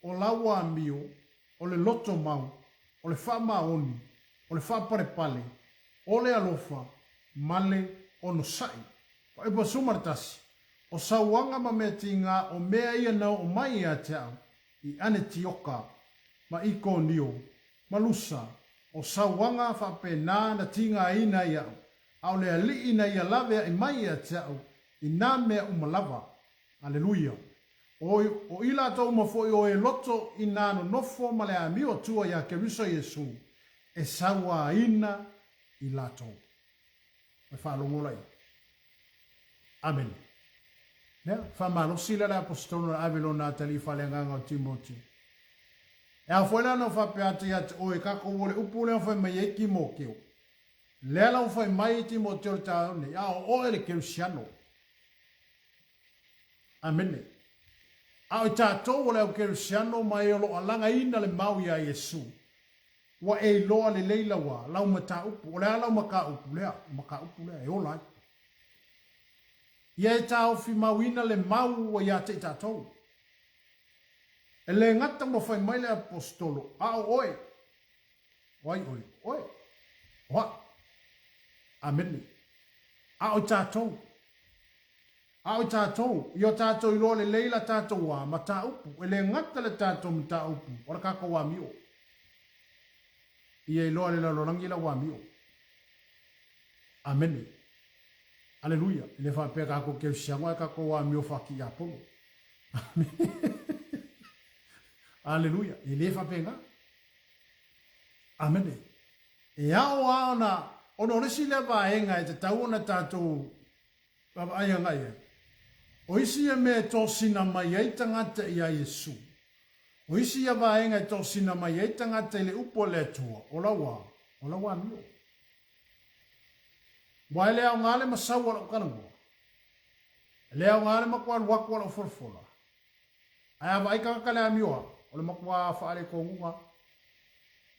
o lau amio, o le loto mau, o le faamaoni, o le faapalepale, o le alofa, ma le onosai. Fuaiupu 11, O sauaga ma mea tigā o mea ia na oo mai ia te au i Anetioka ma Ikonio ma Lusa, o sauaga faapena na tigāina ai au, a o le Alii na ia laveai mai ia te au i nā mea uma lava. Aleluia! O, o i latou uma foi o e loto i nā nonofo ma le amio atua iā Keriso Iesū, e sauāina i latou. Mai faalogo laia. Amene. Lea, faamalosi la le Aposetolo na ave lona atalii faaleagaga o Timoteo. E ao foi la ona ou faapea atu ia te oe, tatou o le upu lea na fai mai ai Timoteo. Lea la ua fai mai Timoteo i le taeao nei, a o oe le Kerisiano. Amene. A o i tatou o le au Kerisiano ma e o lo o alagaina le mau iā Iesu, ua e iloa lelei lau a, lau mataupu. O le a lau mataupu lea? O mataupu lea e ola ai. Ia e taofi mauina le mau ua ia te i tatou. E le gata ua fai mai le Aposetolo, a o oe, o ai oe? Oe, o a'u. Amene. A o i tatou, a o i tatou, ia o tatou iloa lelei la tatou a mataupu, e le gata le tatou mataupu, o le tatou amio. Ia iloa e le lalolagi lau amio. Amene. Aleluia. E le faapea tatou kerisiano ae tatou amio faatiapolo. Aleluia. E le faapena. Amene. E ao lava ona, ona o le isi lea vaega e tatau ona tatou vaavaai agai ai, o isi ia mea e tosina mai ai tagata iā Iesu, o isi ia vaega e tosina mai ai tagata i le upu a le Atua, o lau a, o lau amio. Aua e le aoga le masau o lau talanoa, e le aoga le matua alu atu o lau folafola, Ae a vaai tagata le amio a, o le matua faaletonuga.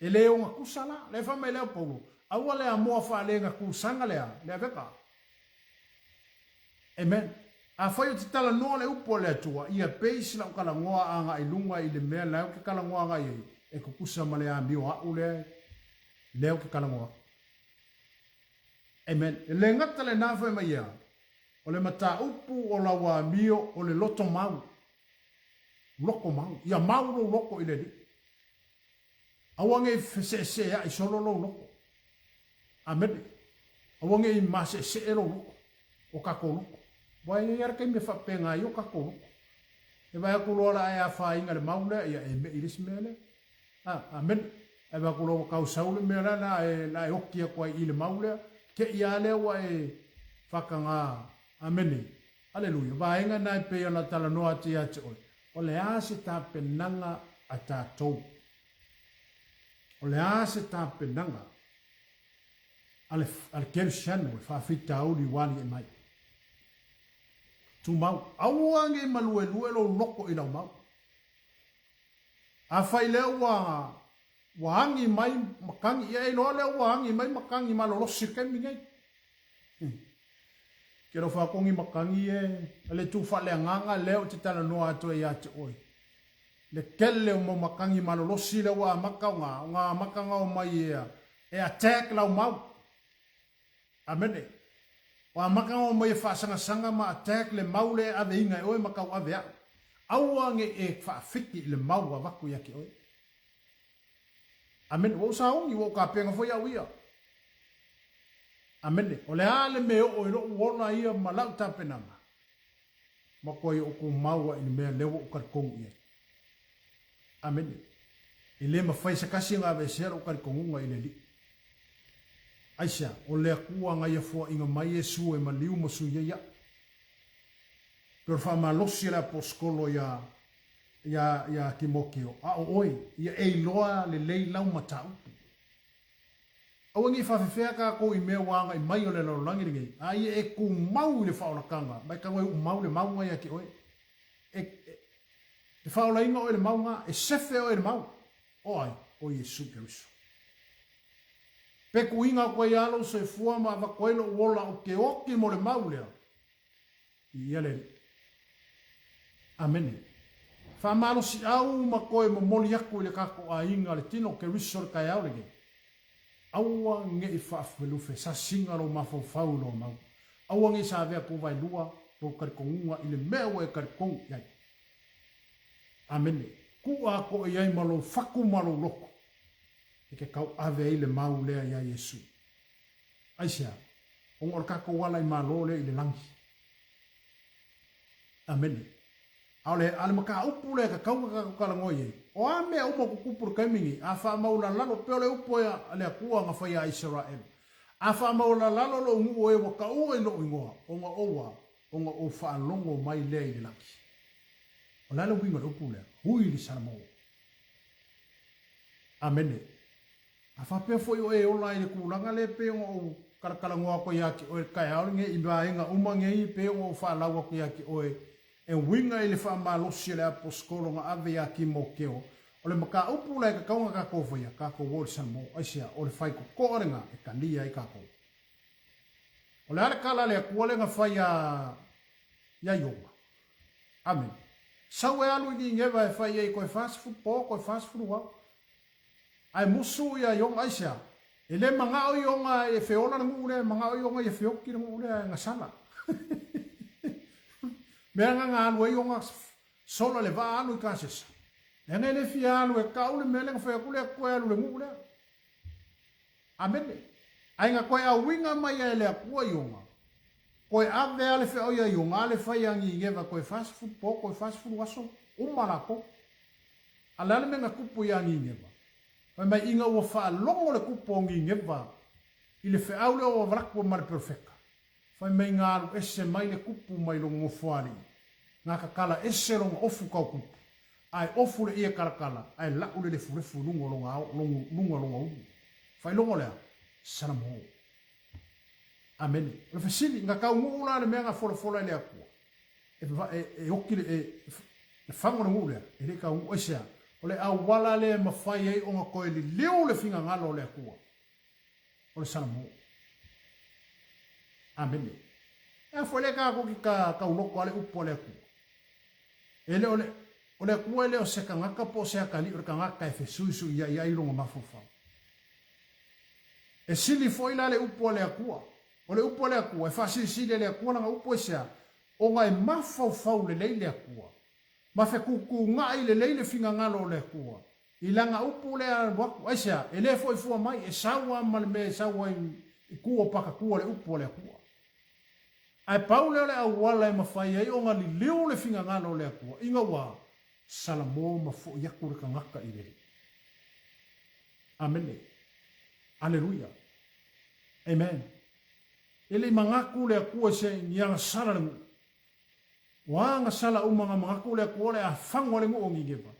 E le ogatusa la. Lea e fai mai lea o Paulo, aua le amoa faalegatusaga le a, le avega. Amen. Afai ou te talanoa le upu a le Atua, ia base lau talanoa agai luga i le mea la ou te talanoa agai ai, e tutusa ma le amio a'u lea, lea ou te talanoa atu. Amen. E le gata lena fai mai ia, O le mataupu o lau amio o le loto mau. Loko mau. Ia mau lou loko i le Alii. Aua ne i feseeseeaʻi solo lou loko. Amene. Aua ne i maseesee lou loko, o tatou loko. Aua e i ai lava le taimi e faapena ai o tatou loko. E vaai atu loa la e afaina le mau lea, ia e meʻi i le isi mea lea. A, amene. Ae vaai atu loa ua tau sau le mea lea, la e, la e oki atu ai i le mau lea, te i lava lea ua e faataga. Amene. Aleluia. Vaega na e pei ona talanoa atu ia te oe, o le a se tapenaga a tatou? O le a se tapenaga a le, a le Kerisiano, le faafitauli ua aliae mai? Tumau. Aua ne i maluelue lou loko i lau mau. Afai lea ua ua agi mai matagi, ia e iloa lea ua agi mai matagi malolosi i le taimi nei. Ke alofa atu ni matagi e le tu faaleagaga lea ou te talanoa atu ai ia te oe. Le tele o mau matagi malolosi lea ua amata ona, ona amata ona omai e, e attack lau mau. Amene. O amata ona omai e faasagasanga ma attack le mau lea e aveina e oe ma tauave a'u. Aua ne i e faafiki i le mau ua avatu ia te oe. Amene. Ua ou sauni, ua ou tapena foi au ia. Amene. O le a le mea e oo i lo'u ola ia ma la'u tapenaga? Matua ia outou mau a i le mea lea ua ou talitonu i ai. Amene. E le mafai se tasi ona aveesea lou talitonuga i le Alii. Aisea? O le Atua na ia foaiina mai Iesu e maliu ma sui ai a'u. Pei o le faamalosi a le Aposetolo iā, iā, iā Timoteo, a o oe, ia e iloa lelei lau mataupu. Aua ne i faafefea tatou i mea ua agai mai o le lalolagi lenei, a ia e tumau i le faaolataga, ma e tago e uumau le mauga ia te oe. E, e, e faaolaina oe i le mauga, e sefe oe i le mau. O ai? O Iesu Keriso. Pe tuuina atu ai lava lou soifua ma avatu ai lou ola ou te oti mo le mau lea, Ia le Alii. Amene. Faamalosiau ma toe momoli atu i le tatou aiga le tino o Keriso i le taeao lenei. Aua ne i faafelufe sasiga lou mafaufau i lou mau. Aua ne i savea tuvaelua lou talitonuga i le mea ua e talitonu i ai. Amene. Tuu atoa i ai ma lou fatu ma lou loto e te tauave ai le mau lea iā Iesu. Aisea? Ona o le tatou ala i Malo lea i le lagi. Amene. A o le, a le mataupu lea e tatau ona tatou talanoa i ai, o a mea uma ua tutupu i le taimi nei, a faamaualalalo pea o le upu a le Atua na fai ia Isaraelu, a faamaualalalo lou nuu e ua taua i lou igoa, ona ou a, Ona ou faalogo mai lea i le lagi. O le a le uiga o le upu lea? Ui le Salamo. Amene. A faapea foi o e ola ai i le tulaga lea e pei ona ou talatalanoa atu ai ia te oe i le taeao lenei i vaega uma nei e pei ona ou faalau atu ia te oe e uiga i le faamalosi a le Aposetolo na ave ia Timoteo, o le mataupu la e tatau ona tatou faia, tatou o i le Salamo. Aisea? O le faitotoa lena e talia ai tatou. O le a le tala a le Atua lea na fai ia Iona? Amene. Sau e alu i Nineva e fai ai toe 40 po, toe 40 ao. Ae musu ia Iona, aisea? E le manao Iona e feola le nuu lea, e manao Iona ia feoti le nuu lea e gasala. Mea na na alu ai Iona sola le vaa alu i Tasesa. Leaga e le fia alu e tau le mea lea na fai atu le Atua e alu i le nuu lea. Amene. Ae na toe auiga mai ai e le Atua Iona, toe ave a le feau ia Iona, ale fai ia Nineva toe 40 po, toe 40 aso, uma latou. A le a le mea na tupu ia Nineva? Fai mai, ina ua faalogo le tupu o Nineva i le feau lea ua avatu ma le perofeta, fai mai na alu ese mai le tupu mai lona nofoalii, na tatala ese lona ofu tau tupu, ae ofu le ie talatala, ae la'u le lefulefu i luga o lona ao, luga o lona ulu. Faailoga o le a? Salamo. Amene. O le fesili, na taunuu la le mea na folafola e le Atua, e, e, e oti le, e, le faga o le nuu lea, e le i taunuu. Aisea? O le auala lea e mafai ai ona toe liliu le finagalo o le Atua, o le Salamo. Amene. E a foi lea tatou te tauloto a le upu a le Atua. E le o le, o le Atua e le o se tagata po o se atalii o le tagata e fesuisuiai ai lona mafaufau. E sili foi la le upu a le Atua. O le upu a le Atua, e faasilisili e le Atua lana upu aisea? Ona e mafaufau lelei le Atua, ma fetuutuunai lelei le finagalo o le Atua i lana upu lea alu atu. Aisea? E le foi fua mai, e sau lava ma le mea e sau ai i tua o patatua le upu a le Atua. Ae pau lea o le auala e mafai ai ona liliu le finagalo o le Atua ina ua salamo ma foi atu le tagata i le Alii. Amene. Aleluia. Amen. E le i manatu le Atua i se ni agasala le nuu. Ua agasala uma nga manatu le Atua o le a fagoa le nuu o Nineva.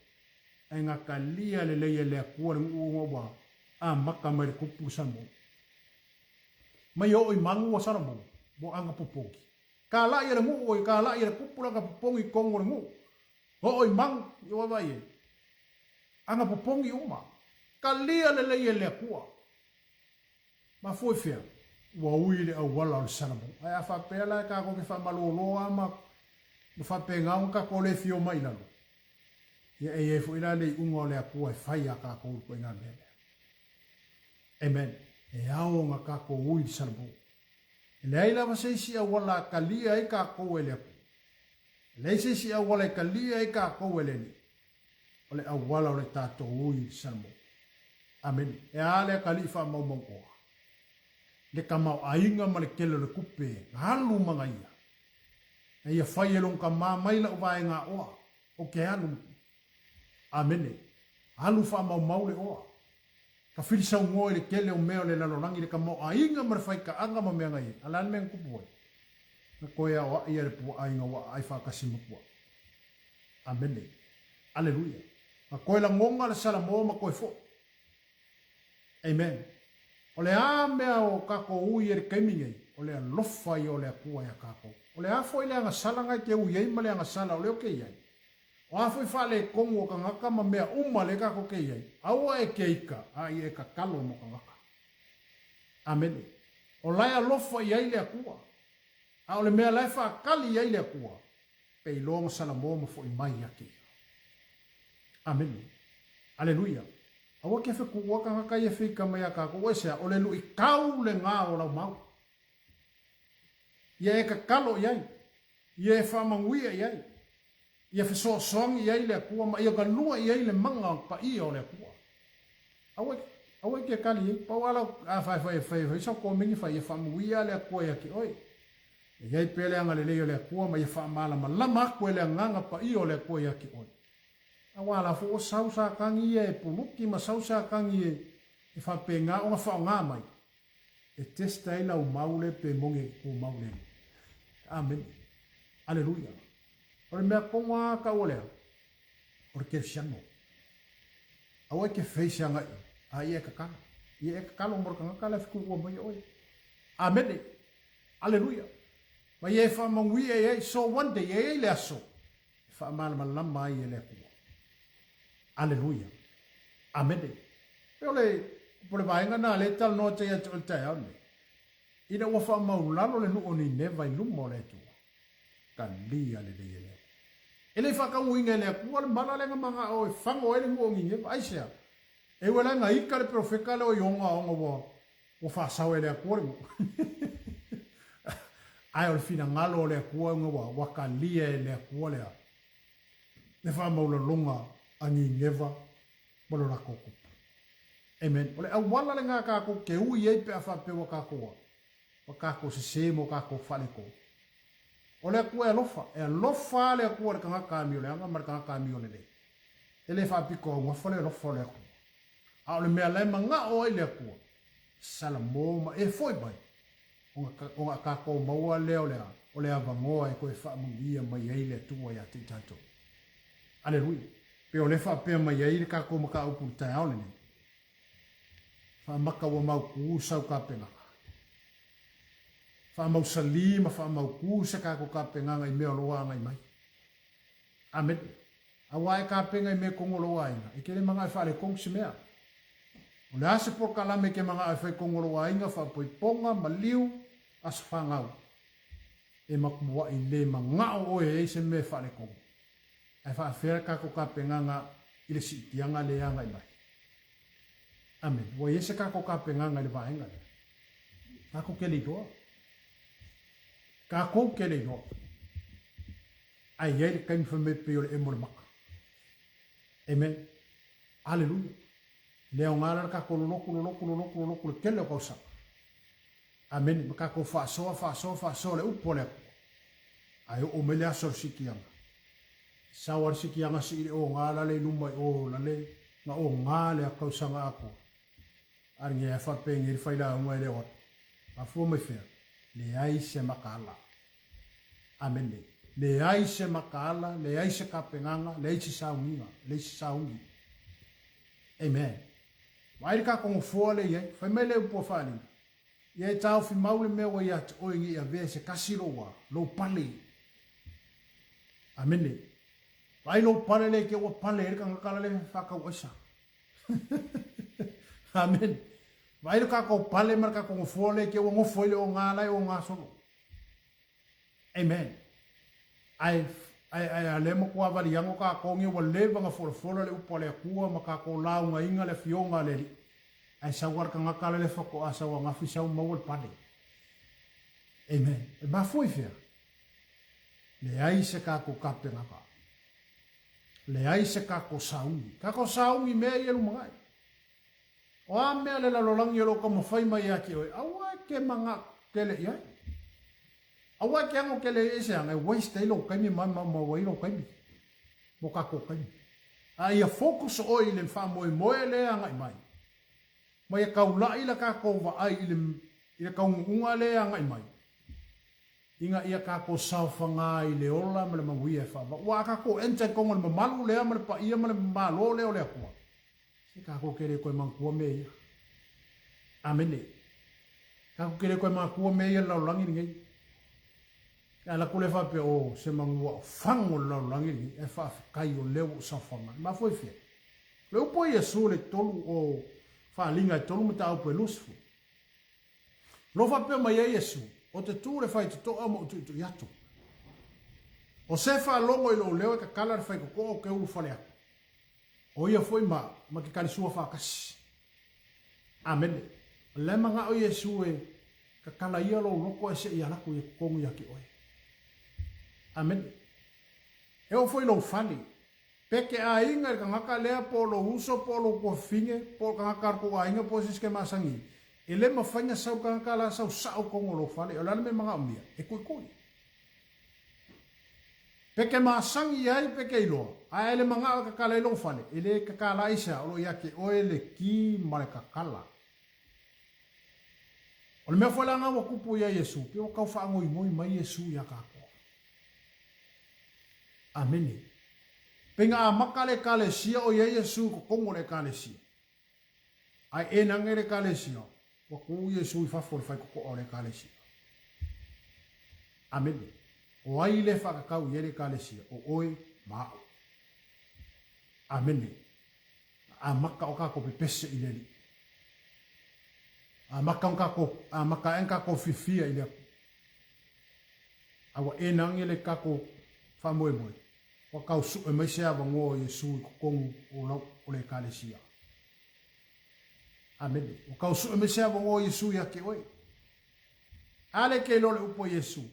Ae gatalia lelei e le Atua le nuu ona ua amata mai le tupu le Salamo. Mai oo i magu o Salamo, mo aga popogi. Kalai e le nuu, kalai e le tupu le aga popogi i tonu o le nuu. Oo i magu, i ua vai e. Aga popogi uma. Talia lelei e le Atua. Mafua i fea? Ua ui le auala o le Salamo. Ae a faapea la e tatou te faamalolo lava ma ma faapena ona tatou le fio mai i lalo, ia e i ai foi la le iuga o le Atua e fai iā tatou i le ituaiga mea lea. Amen. E ao ona tatou ui i le Salamo. E leai lava se isi auala e talia ai tatou e le Atua. E leai se isi auala e talia ai tatou e le Alii. O le auala o le tatou ui i le Salamo. Amene. E a le atalii faamaumauoa? Le tamaoaiga ma le tele o le tupe alu manaia. A ia fai e lona tama mai lau vaega oa, ou te alu. Amene. Alu faamaumau le oa. Tafili saunoa i le tele o mea o le lalolagi, le tamaoaiga ma le faitaaga ma mea na i ai. A o le a le mea na tupu ai? Na toe aoai e le puaa ina ua aai faatasi ma puaa. Amene. Aleluia. Na toe lagona le Salamo ma toe foi. Amen. O le a mea o tatou ui ai i le taimi nei, o le alofa ia o le Atua ia tatou. O le a foi le agasala na e te ui ai ma le agasala o lea ou te i ai? O a foi faaletonu o tagata ma mea uma lea tatou te i ai, aua e keika, a ia e tatalo mo tagata. Amene. O la e alofa i ai le Atua. A o le mea la e faatali i ai le Atua, pe iloa ona Salamo ma foi mai ia te ia. Amene. Aleluia. Aua ke fetuua tagata ia feika mai ia tatou, aisea? O le luitau lena o lau mau. Ia e tatalo i ai. Ia e faamanuia i ai. Ia fesoasoani i ai le Atua ma ia galue i ai le maga paia o le Atua. Aua, aua e te tali ai. Pau lava lau, a fai, fai, fai, fai sau komeni fai, ia faamanuia le Atua ia te oe. Ia i ai pea le agalelei o le Atua ma ia faamalamalama atu e le agaga paia o le Atua ia te oe. Aua la foi ua sau Satani ia e puluki ma sau Satani e, e faapena ona faaaoga mai e test ai lau mau le pe moni e tumau le Alii. Amene. Aleluia. O le mea kogo lava taua lea, o le kerisiano. Aua e te face agai a ia e tatalo. Ia e tatalo mo le tagata la e fetuua mai e oe. Amene. Aleluia. Ma ia e faamanuia i ai, so one day, e i ai le aso e faamalamalama ai e le Atua. Aleluia. Amene. E o le, po le vaega na le talanoa te ia te o le taeao nei. Ina ua faamaulalo le nuu o Nineva i luma o le Atua. Talia lelei e le Atua. E le i faataunuuina e le Atua le mala lea na manao e fago ai le nuu o Nineva. Aisea? E ua la na ika le perofeta lea o Iona ona ua ua faasao e le Atua le nuu. Ae o le finagalo o le Atua ona ua ua talia e le Atua lea le faamaulaloga a Nineva ma lo latou tupu. Amen. O le auala lena tatou te ui ai pe a faapea ua tatou a ua tatou sese ma ua tatou faaletonu. O le Atua e alofa, e alofa lava le Atua i le tagata amioleaga ma le tagata amiolelei. E le faapito augafa le alofa o le Atua. A o le mea la e manao ai le Atua, salamo ma e foi mai, ona tatou maua lea o le a, o le avanoa e toe faamanuia mai ai le Atua ia te i tatou. Aleluia. Pei o lea e faapea mai ai le tatou mataupu i le taeao lenei. Faamaka ua mautu sau tapenaga. Faamausali ma faamautu se tatou tapenaga i mea o lo o agai mai. Amene. Aua e tapena i mea i totonu o lou aiga, e te le manao e faaletonu se mea. O le a se polokalame e te manao e fai i totonu o lou aiga, faapoipoga, maliu, aso fanau, e matuai le manao oe e i ai se mea e faaletonu. Ae faafefea le tatou tapenaga i le siitiaga lea e agai mai? Amene. Ua i ai se tatou tapenaga i le vaega lea? Tatou te le iloa. Tatou te le iloa. Ae i ai le taimi fai mai pei o le emo o le maka. Amen. Aleluia. E le aoga la le tatou lolotu, lolotu, lolotu, lolotu le tele o tausaga. Amene. Ma tatou faasoa, faasoa, faasoa le upu a le Atua. Ae oo mai le aso o le sikiaga. Sau a le sikiaga sii le oga la le i luma i o la le na oga le tausaga atoa. A lenei a faapea nei le failauga e le o atu. Mafua mai fea? Leai se makaala. Amene. Leai se makaala, leai se tapenaga, leai se sauniga, leai se sauni. Amen. Vaai le tatou nofoa lea e i ai. Fai mai le upu a Faaaliga, Ia e taofi mau le mea ua ia te oe ne i avea e se tasi lou a, lou pale. Amene. Vaai lou pale lea i te ua pale ai le tagata la le faatau aisa. Amene. Vaai le tatou pale ma le tatou nofoa lea i te ua nofo ai le oga la e oga solo. Amen. Ae, ae, ae a lea matua valiago tatou nei ua leva na folafola le upu a le Atua ma tatou laugaina le Afioga a le Alii. Ae sau a le tagata la le faatoa sau angafi sau maua le pale. Amen. E mafua i fea? Leai se tatou tapenaga. Leai se tatou sauni. Tatou sauni mea ia lumanai. O a mea le lalolagi o lo o taumafai mai ia te oe, aua e te manao tele i ai. Aua e te ago tele i ai se aga e waste ai lou taimi ma maumau ai lou taimi mo tatou taimi. A ia focus oe i le faamoemoe lea e agai mai, ma ia taulai la tatou vaai i le i le taunuuga lea e agai mai, ina ia tatou saofaga i le ola ma le manuia e faavavau. Aua a tatou enter i totonu o le mamalu lea ma le paia ma le Malo lea o le Atua, Se tatou te le toe manatua mea ia. Amene. Tatou te le toe manatua mea ia le lalolagi lenei. E ala atu lea faapea, o se manu ua fago le lalolagi lenei, ae faafetai o lea ua ou saofaga. E mafua i fea? O le upu a Iesu le tolu o Faaaliga e tolu mataupu e 20. O lo o faapea mai ai Iesu, O te tu le faitotoa ma ou tuitui atu. O se faalogo i lou leo e tatala le faitotoa ou te ulufale atu. O ia foi ma, ma ke talisua faatasi. Amene. O le manao Iesu e tatala ia lou loto ae se i ala atu ia totonu ia te oe. Amene. E oo foi lou fale. Pe ke aiga i le tagata lea po o lou uso po o lou tuafafine po o le tagata a le tou aiga po o se isi ke masani, e le mafai na sau le tagata la sau sao i totonu o lou fale. O le a le mea e manaomia? E tuitui. Pe ke masani ai pe ke iloa, ae le manao e kakala i lou fale, e le kakala ai sea, o lo o ia te oe le ki ma le kakala. O le mea foi la na ua tupu ia Iesu, pei ua tau faagoigoi mai Iesu ia tatou. Amene. Pe nga amaka le Ekalesia o i ai Iesu i totonu o le Ekalesia. Ae e nange le Ekalesia, ua ku Iesu i fafo o le faitotoa o le Ekalesia. Amene. O ai le whaakakau i ai le Ekalesia? O oe ma a'u. Amene. Amaka o kākou pepese i le Alii. Amaka o kākou, amaka ae kākou fiafia i le Atua. A ua e nange le kākou faamoemoe, ua kau suʻe mai se avanoa o Iesū i totonu o lau o le Ekalesia. Amene. Ua kau suʻe mai se avanoa o Iesū ia te oe. A le ke iloa le upu a Iesū.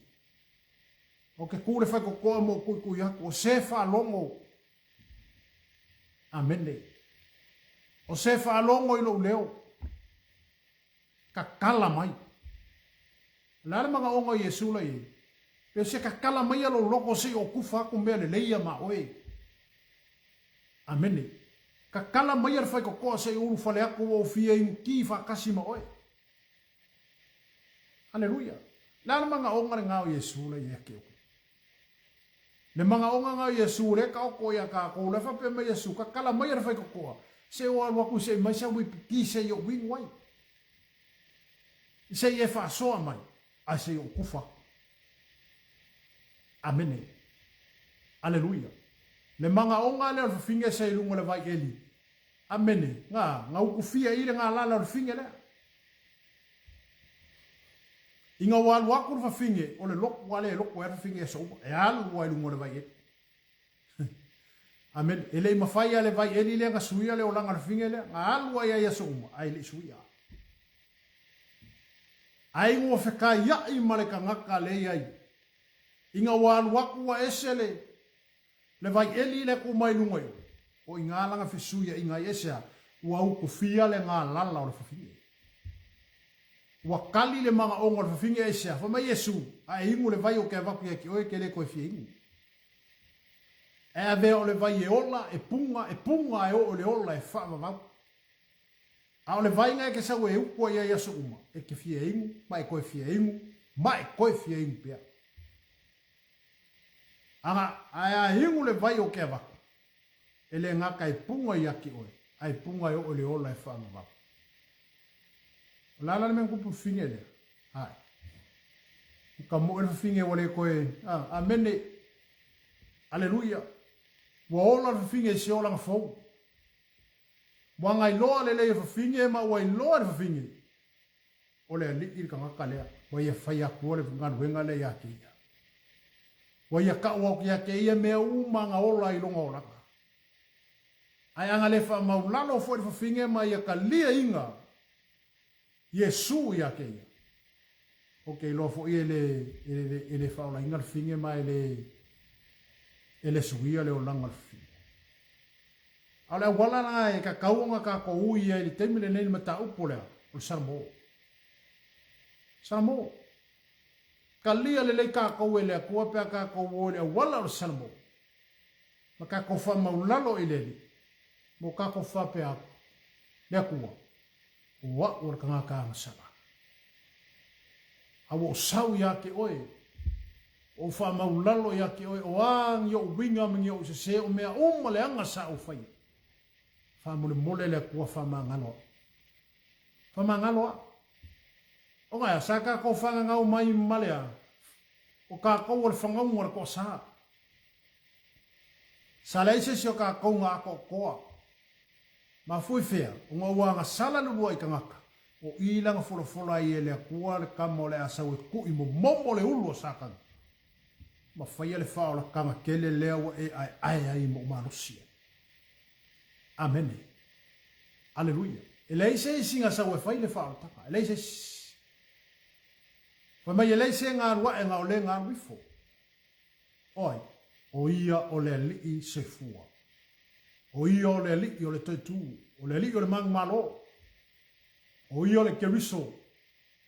O ke kū le whaikokoa mo kuikui aku, o se whaalogo. Amene. O se whaalogo i lou leo. Kakala mai. O le a le manaʻoga o Iesū la i ai? Pe se kakala mai ia lou loko se i o kufa aku mea lelei ia ma oe. Amene. Kakala mai ia le faikokoa se i ulufale aku ua ou fia inu ki faatasi ma oe. Aleluia. Le a le manaʻoga lena o Iesū la i ai ia te oe? Le manaʻoga lena o Iesū lea e taoto iā kākou, lea faapea mai Iesū, Kakala mai ia le faikokoa, se i o alu aku se i mai sau uipi se i oʻu inu ai. I se i e faasoa mai, ae se i oʻu kufa aku. Amene. Aleluia. Le manaʻoga lea o le fafine se i luga o le vai ʻeli. Amene. Nga, nga ukufia i le galala o le fine lea. Ina ua alu aku le fafine, o le loku lava lea e loku ai le fafine i aso uma, e alu lava i luga o le vai eli. Amene. E le i mafai lava e le vai eli lea na suia le olaga o le fafine lea, na alu lava i ai i aso uma, ae le i suia. Ae ina ua fekaiaʻi ma le tagata lea i ai, ina ua alu aku ua ese le Le vai eli le ku mai luga i o, o i ngā langa fesuiaʻiga ai ese a, ua ukufia le galala o le fafine. Ua kali le manaʻoga o le fafine ese a, fai mai Iesu, a e inu le vai o ke avatu ia ki oe ke le koe fia inu. E avea o le vai e ola, e punga, e punga e oo i le ola e faavavau. A o le vaiga e ke sau e uku ai ai aso uma, e ke fia inu, ma e koe fia inu, ma e koe fia inu pea. Aga, ae a inu le vai o ke avatu, e le gata e punga ia te oe, a e punga e oo i le ola e faavavau. O le a la le mea na tupu i le fafine lea? Ae. O ka moe le fafine ua le toe, a, amene. Aleluia. Ua ola le fafine i se olaga fou. Ua gailoa lelei e fafine ma ua iloa e le fafine. O le alii le tagata lea, ua ia fai atua le galuega lea ia te ia. Ua ia kau atu ia te ia mea uma na ola i lona olaga. Ae a na le faamaulalo foi le fafine ma ia talia ina Iesu ia te ia, ou te iloa foi e le, e le, e le faaolaina le fafine ma e le, e le suia le olaga o le fafine. A o le auala la e tatau ona tatou ui ai i le taimi lenei i le mataupu lea, o le Salamo. Salamo. Talia lelei tatou e le Atua pe a tatou o i le auala o le Salamo. Ma tatou faamaulalo i le Alii, mo tatou faapea atu, Le Atua, o a'u o le tagata agasala. A ua ou sau ia te oe, ua ou faamaulalo ia te oe, o a ni o'u uiga ma ni o'u sesē, o mea uma leaga sa ou faia. Faamolemole le Atua faamagalo a'u. Faamagalo a'u. O gaea, sa tatou faagagau mai ma le a? O tatou o le fagauga o le toasā. Sa leai se isi o tatou na atoatoa. Mafua i fea? Ona ua agasala le uluai tagata, o i lana folafola ai e le Atua le tama o le a sau e kuʻi momomo le ulu o Satana, ma faia le faaolataga tele lea ua e aeae ai ma ou malosi ai. Amene. Aleluia. E leai se isi na sau e fai le faaolataga. E leai se isi. Fai mai e leai se galu ae na o le galu ifo. O ai? O ia o le Alii soifua. O ia o le Alii o le Toetū, o le Alii o le Manumalo. O ia o le Keriso,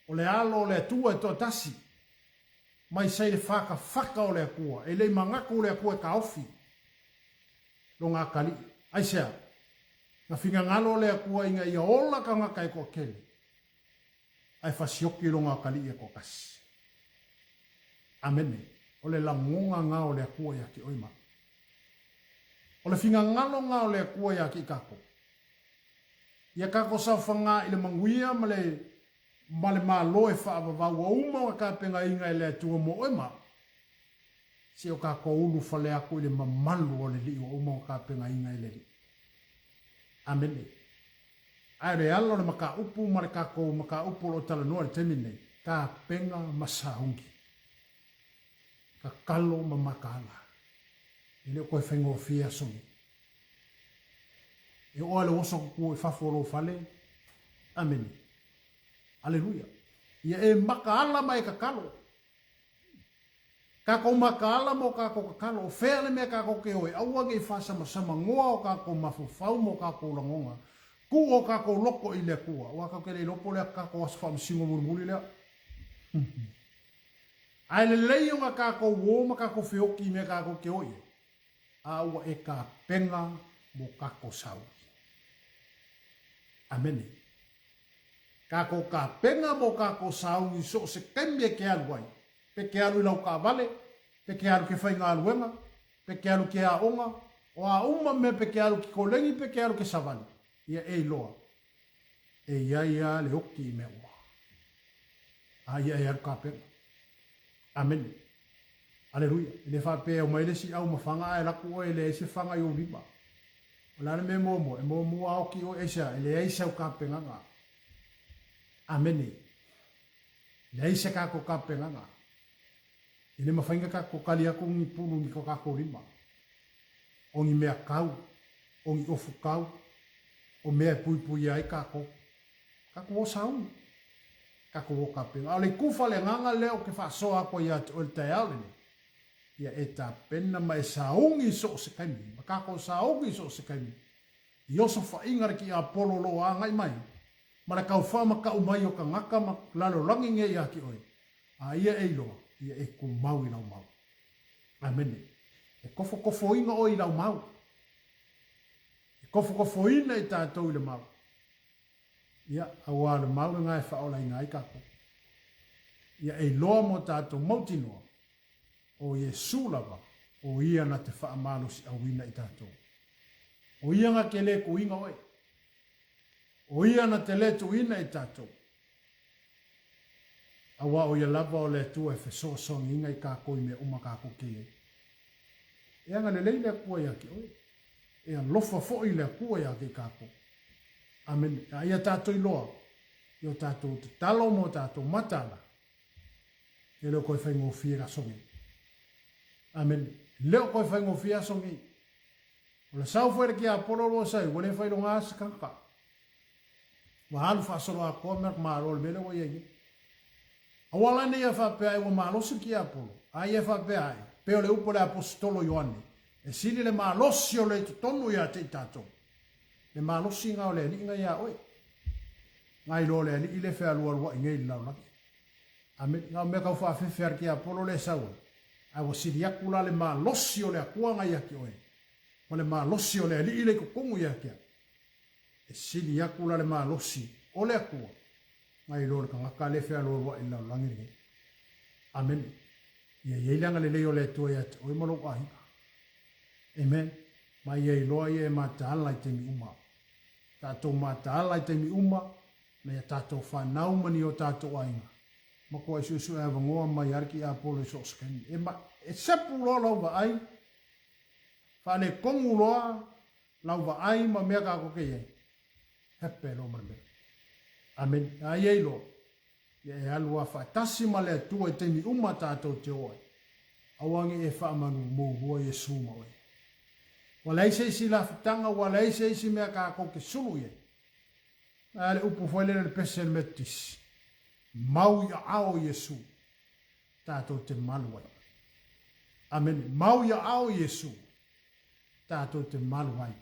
o le Alo o le Atua e toatasi, mai sai le whakawhaka o le Atua, e le i manatu le Atua e taofi lona atalii. Aisea? Na finagalo le Atua ina ia ola tagata e toatele, ae fasioki lona atalii e toatasi. Amene. O le lagona na o le Atua ia te oe ma. O le finagalo nga o le Atua ia te i tatou. Ia tatou saofaga i le manuia ma le ma le Malo e faavavau uma ona tapenaina e le Atua mo oe ma au. Se o tatou ulufale atu i le mamalu o le Alii ua uma ona tapenaina e le Alii. Amene. Ae o le ala o le mataupu ma le tatou mataupu o lo o talanoa i le taimi lenei, tapena ma sauni. Tatalo ma mataala. E le o toe faigofie aso nei. E oo lava i le oso atu tua i fafo o lou fale. Amene. Aleluia. Ia e mataala ma e tatalo. Tatou mataala ma o tatou tatalo. O fea le mea tatou te o ai, aua ne i faasamsamanoa o tatou mafaufau ma o tatou lagona. Tuu o tatou loto i le Atua, aua tatou te le iloa po o le a tatou aso faamasino mulimuli lea. Ae lelei ona tatou o ma tatou feoti i mea tatou te o i ai, a ua e tapena mo tatou sauni. Amene. Tatou tapena mo tatou sauni i so o se taimi e te alu ai, pe te alu i lau taavale, pe te alu i ke faigaluega, pe te alu i ke aoga, o a uma mea pe te alu i ke koleni pe te alu i ke savali, ia e iloa, e i ai lava le oki i mea uma. A ia e alu tapena. Amene. Aleluia. E le faapea e omai le isi au ma faga ae alu atu oe e leai se faga i ou lima. O le a le mea e muamua? E muamua a oki oe aisea? E leai sau tapenaga. Amene. Leai se tatou tapenaga. E le mafai ona tatou tali atu ni pulu i ko tatou lima. O ni mea kau, o ni ofu kau, o mea e puipuia ai tatou. Tatou o sauni. Tatou o tapena. A o le itu faaleagaga lea ou te faasoa atu ai ia te oe i le taeao lenei, ia e tapena ma e sauni i so o se taimi, ma tatou sauni i so o se taimi, i osofaiga le tiapolo o lo o agai mai, ma le tau faamatau mai o tagata ma lalolagi nei ia te oe, a ia e iloa, ia e tumau i lau mau. Amene. E tofotofoina oe i lau mau. E tofotofoina i tatou i le mau. Ia, auā o le mau lena e faaolaina ai tatou. Ia e iloa mo tatou mautinoa, o Iesu lava, o Ia na te faamalosiauina i tatou. O Ia na te lē tuuina oe. O Ia na te lē tuuina i tatou. Auā o Ia lava o le Atua e fesoasoaniina i tatou i mea uma tatou te i ai. E agalelei le Atua ia te oe. E alofa foi le Atua ia te tatou. Amene. A ia tatou iloa i o tatou tatalo ma o tatou mataala, e le o toe faigofie aso nei. Amene. E le o toe faigofie aso nei. O le sau foi le tiapolo o lo o sai, ua le failoga se tagata. Ua alu faasoloatoa mea malo o le mea lea ua i ai nei. Aua la ne i e faapea ai ua malosi le tiapolo, a ia e faapea ai, pei o le upu a le aposetolo Ioane, e sili le malosi o le i totonu ia te i tatou. Le malosi nga o le Alii nga ia oe. Nga iloa o le Alii le fealualuai nei i le lalolagi. Amene. Nga o mea tau faafefe a le tiapolo le e sau ai, ae ua sili atu la le malosi o le Atua nga ia te oe, ma le malosi o le Alii le i totonu ia te au. E sili atu la le malosi o le Atua nai lo le tagata lea e fealualuai i le lalolagi lenei. Amene. Ia i ai le agalelei o le Atua ia te oe ma lou aiga. Amen. Ma ia iloa ia e mataala i taimi uma. Tatou mataala i taimi uma, na ia tatou fanau ma ni o tatou aiga. Matua suesue avanoa mai lava le tiapolo i so o se taimi. E, ma, e sepu loa lau vaai, faaletonu loa lau vaai ma mea tatou te i ai, hepe loa ma le mea. Amene. A i ai loa, ia e alu lava faatasi ma le Atua i taimi uma tatou te o ai. Aua ne i e faamalumoulua Iesu ma oe. Ua leai se isi lafutaga, ua leai se isi mea tatou te sulu i ai. A le upu foi lele le pese a le Metotisi, mau i aao o Iesu, tatou te malu ai. Amene. Mau i aao o Iesu, tatou te malu ai.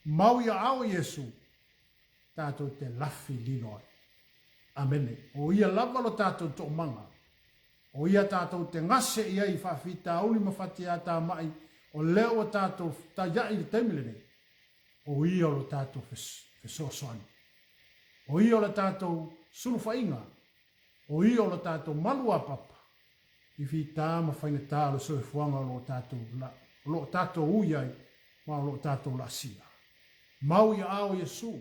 Mau i aao Iesu, tatou te lafi lilo ai. Amene. O ia lava lo tatou toomaga. O ia tatou te gase i ai i faafitauli ma fatiatamai, o lea ua tatou taiai i le taimi lenei, o ia o lo tatou fesoasoani. O ia o le tatou sulufaiga. O ia o lo tatou maluapapa i fita ma faigata o le soifuaga o lo o tatou, o lo o tatou ui ai. ma o lo o tatou laasia. Mau i aao o Iesu.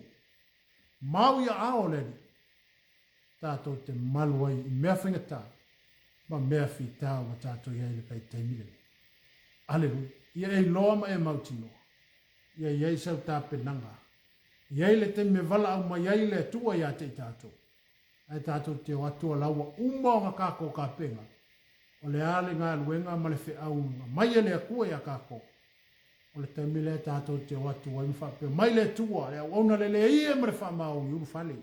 Mau i aao o le Alii. Tatou te malu ai i mea faigata ma mea fita ua tatou i ai i le vaitaimi lenei. Aleluia. Ia e iloa ma e mautinoa. Ia i ai sau tapenaga. E i ai le taimi e valaau mai ai le Atua ia te i tatou. Ae tatou te o atu o la ua uma ona tatou tapena, o le a le galuega ma le feau na aumai e le Atua ia tatou. O le taimi lea tatou te o atu ai ma faapea mai le Atua, le auauna lelei e ma le faamaoni ulufale.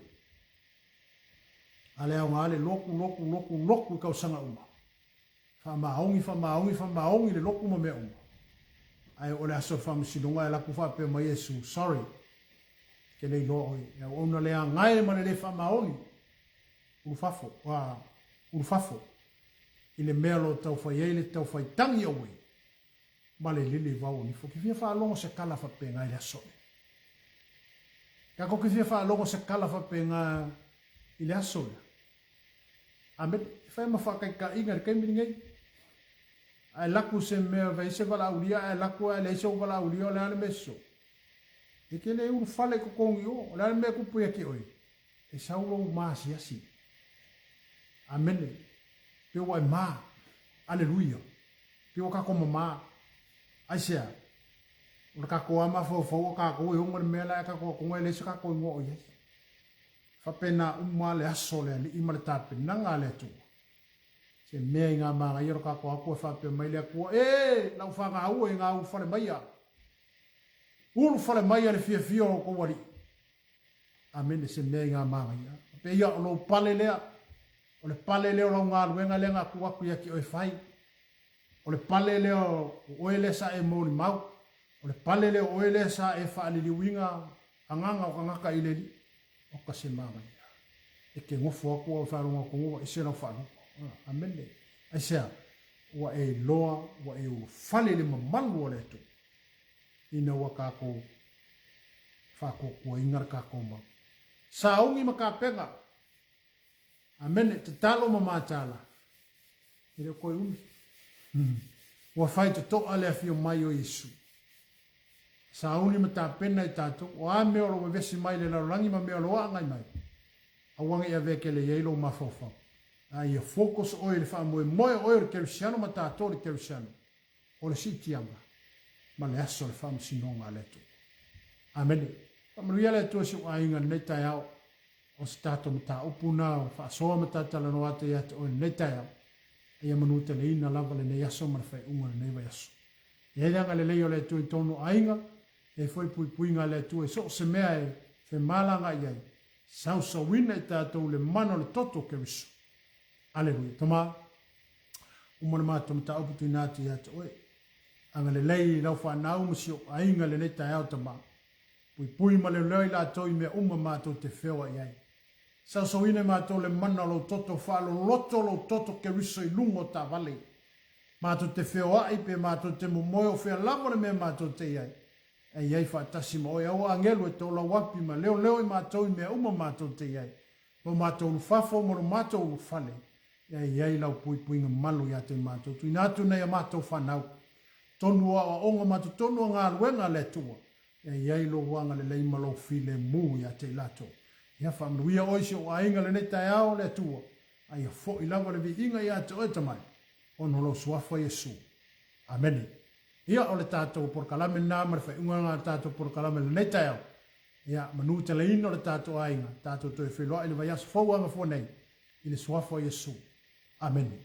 A le aoga le lotu, lotu, lotu, lotu i tausaga uma. Faamaoni, faamaoni, faamaoni le lotu ma mea uma. Ae oo le aso o le faamasinoga e alu atu faapea mai Iesu, sorry, ke le iloa oe. E auauna le agae ma le le faamaoni, ulu fafo, a, ulu fafo, i le mea o lo o tau fai ai le tau fai tagi auē, ma le lele i vao o nifo. Ke fia faalogo se tala faapena i le aso lea. Tatou ke fia faalogo se tala faapena i le aso lea. Amene. E fai ma faataitaiga i le taimi lenei. A e laku se mea vai se valaaulia, ae laku ae leai sou valaaulia, o le a le mea sosoo? E te le ulufale i totonu i o. O le a le mea e tupu ia te oe? E sau lou maasiasi. Amene. Pe ua e mā. Aleluia. Pe ua tatou mamā. Aisea? O le tatou lava mafaufau o tatou e ona le mea la e tatou atoga e leai se tatou igoa o i ai. Faapena uma le aso o le Alii ma le tapenaga a le Atua. Se mea i ngā māngaia lo kākou Akua e faapea mai le Atua, E! Lau whāngāua i ngā ulufale maia. Ulufale maia le fiafia o kou Alii. Amene, se mea i ngā māngaia. Faapea ia, o lou pale lea, o le pale lea o lau galuega lea na tuu atu ia te oe fai. O le pale lea o oe lea sa e molimau. O le pale lea o oe lea sa e faaliliuina agaga o tagata i le Alii. Oka se manaia. E te nofo atu au e faalogo atu ua ese lau faalogo. Amene. Aisea? Ua e iloa, ua e ulufale i le mamalu o le Atua ina ua tatou faatuatuaina le tatou mau sauni ma tapena. Amene. Tatalo ma matala. E le o toe umi. Ua fai totoa le afio mai o Iesu. Sauni ma tapena i tatou, o a mea o lo o vevesi mai i le lalolagi ma mea o lo o agai mai, aua ne i avea kele i ai lou mafaufau. A ia focus oe i le faamoemoe o oe o le Kerisiano ma tatou o le Kerisiano, o le siitiaga ma le aso o le faamasinoga a le Atua. Amene. Faamanuia le Atua i si ou aiga i lenei taeao. O se tatou mataupu na o faasoa ma talatalanoa atu ia te oe i lenei taeao, a ia manuteleina lava lenei aso ma le faaiuga o lenei vaiaso. E i ai le agalelei o le Atua i totonu o aiga, e i ai foi le puipuiga a le Atua i so o se mea e femalaga i ai, sausauina i tatou le mana o le toto o Keriso. Aleluia. Tama, uma le matou mataupu tuuina atu ia te oe. Agalelei i lau fanau ma si ou aiga i lenei taeao, Tama. Puipui ma leoleo i latou i mea uma matou te feoai ai. Sausauina e matou le mana o lou toto, faaloloto lou toto Keriso i luga o taavale. Matou te feoai pe matou te momoe o fea lava le mea matou te i ai, e i ai faatasi ma oe. Aua agelu e tolauapi ma leoleo i matou i mea uma matou te i ai, lo matou ulufafo ma lo matou ulufale, e i ai lau puipuiga malu ia te matou. Tuuina atu nei a matou fanau, totonu o aoaoga ma totonu o galuega a le Atua, E i ai lou agalelei ma lou filemu ia te i latou. Ia faamanuia oe i si ou aiga lenei taeao, le Atua, a ia foi lava le viiga ia te oe Tamai, ona o lou Suafa Iesu. Amene. Ia, o le tatou polokalame lena ma le faaiuga lena o le tatou polokalame i lenei taeao. Ia, manuteleina o le tatou aiga, tatou toe feiloai i le vaiaso fou agafua nei, i le Suafa o Iesu. Amene.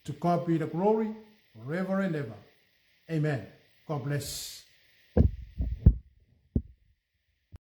To God be the glory, forever and ever. Amen. God bless.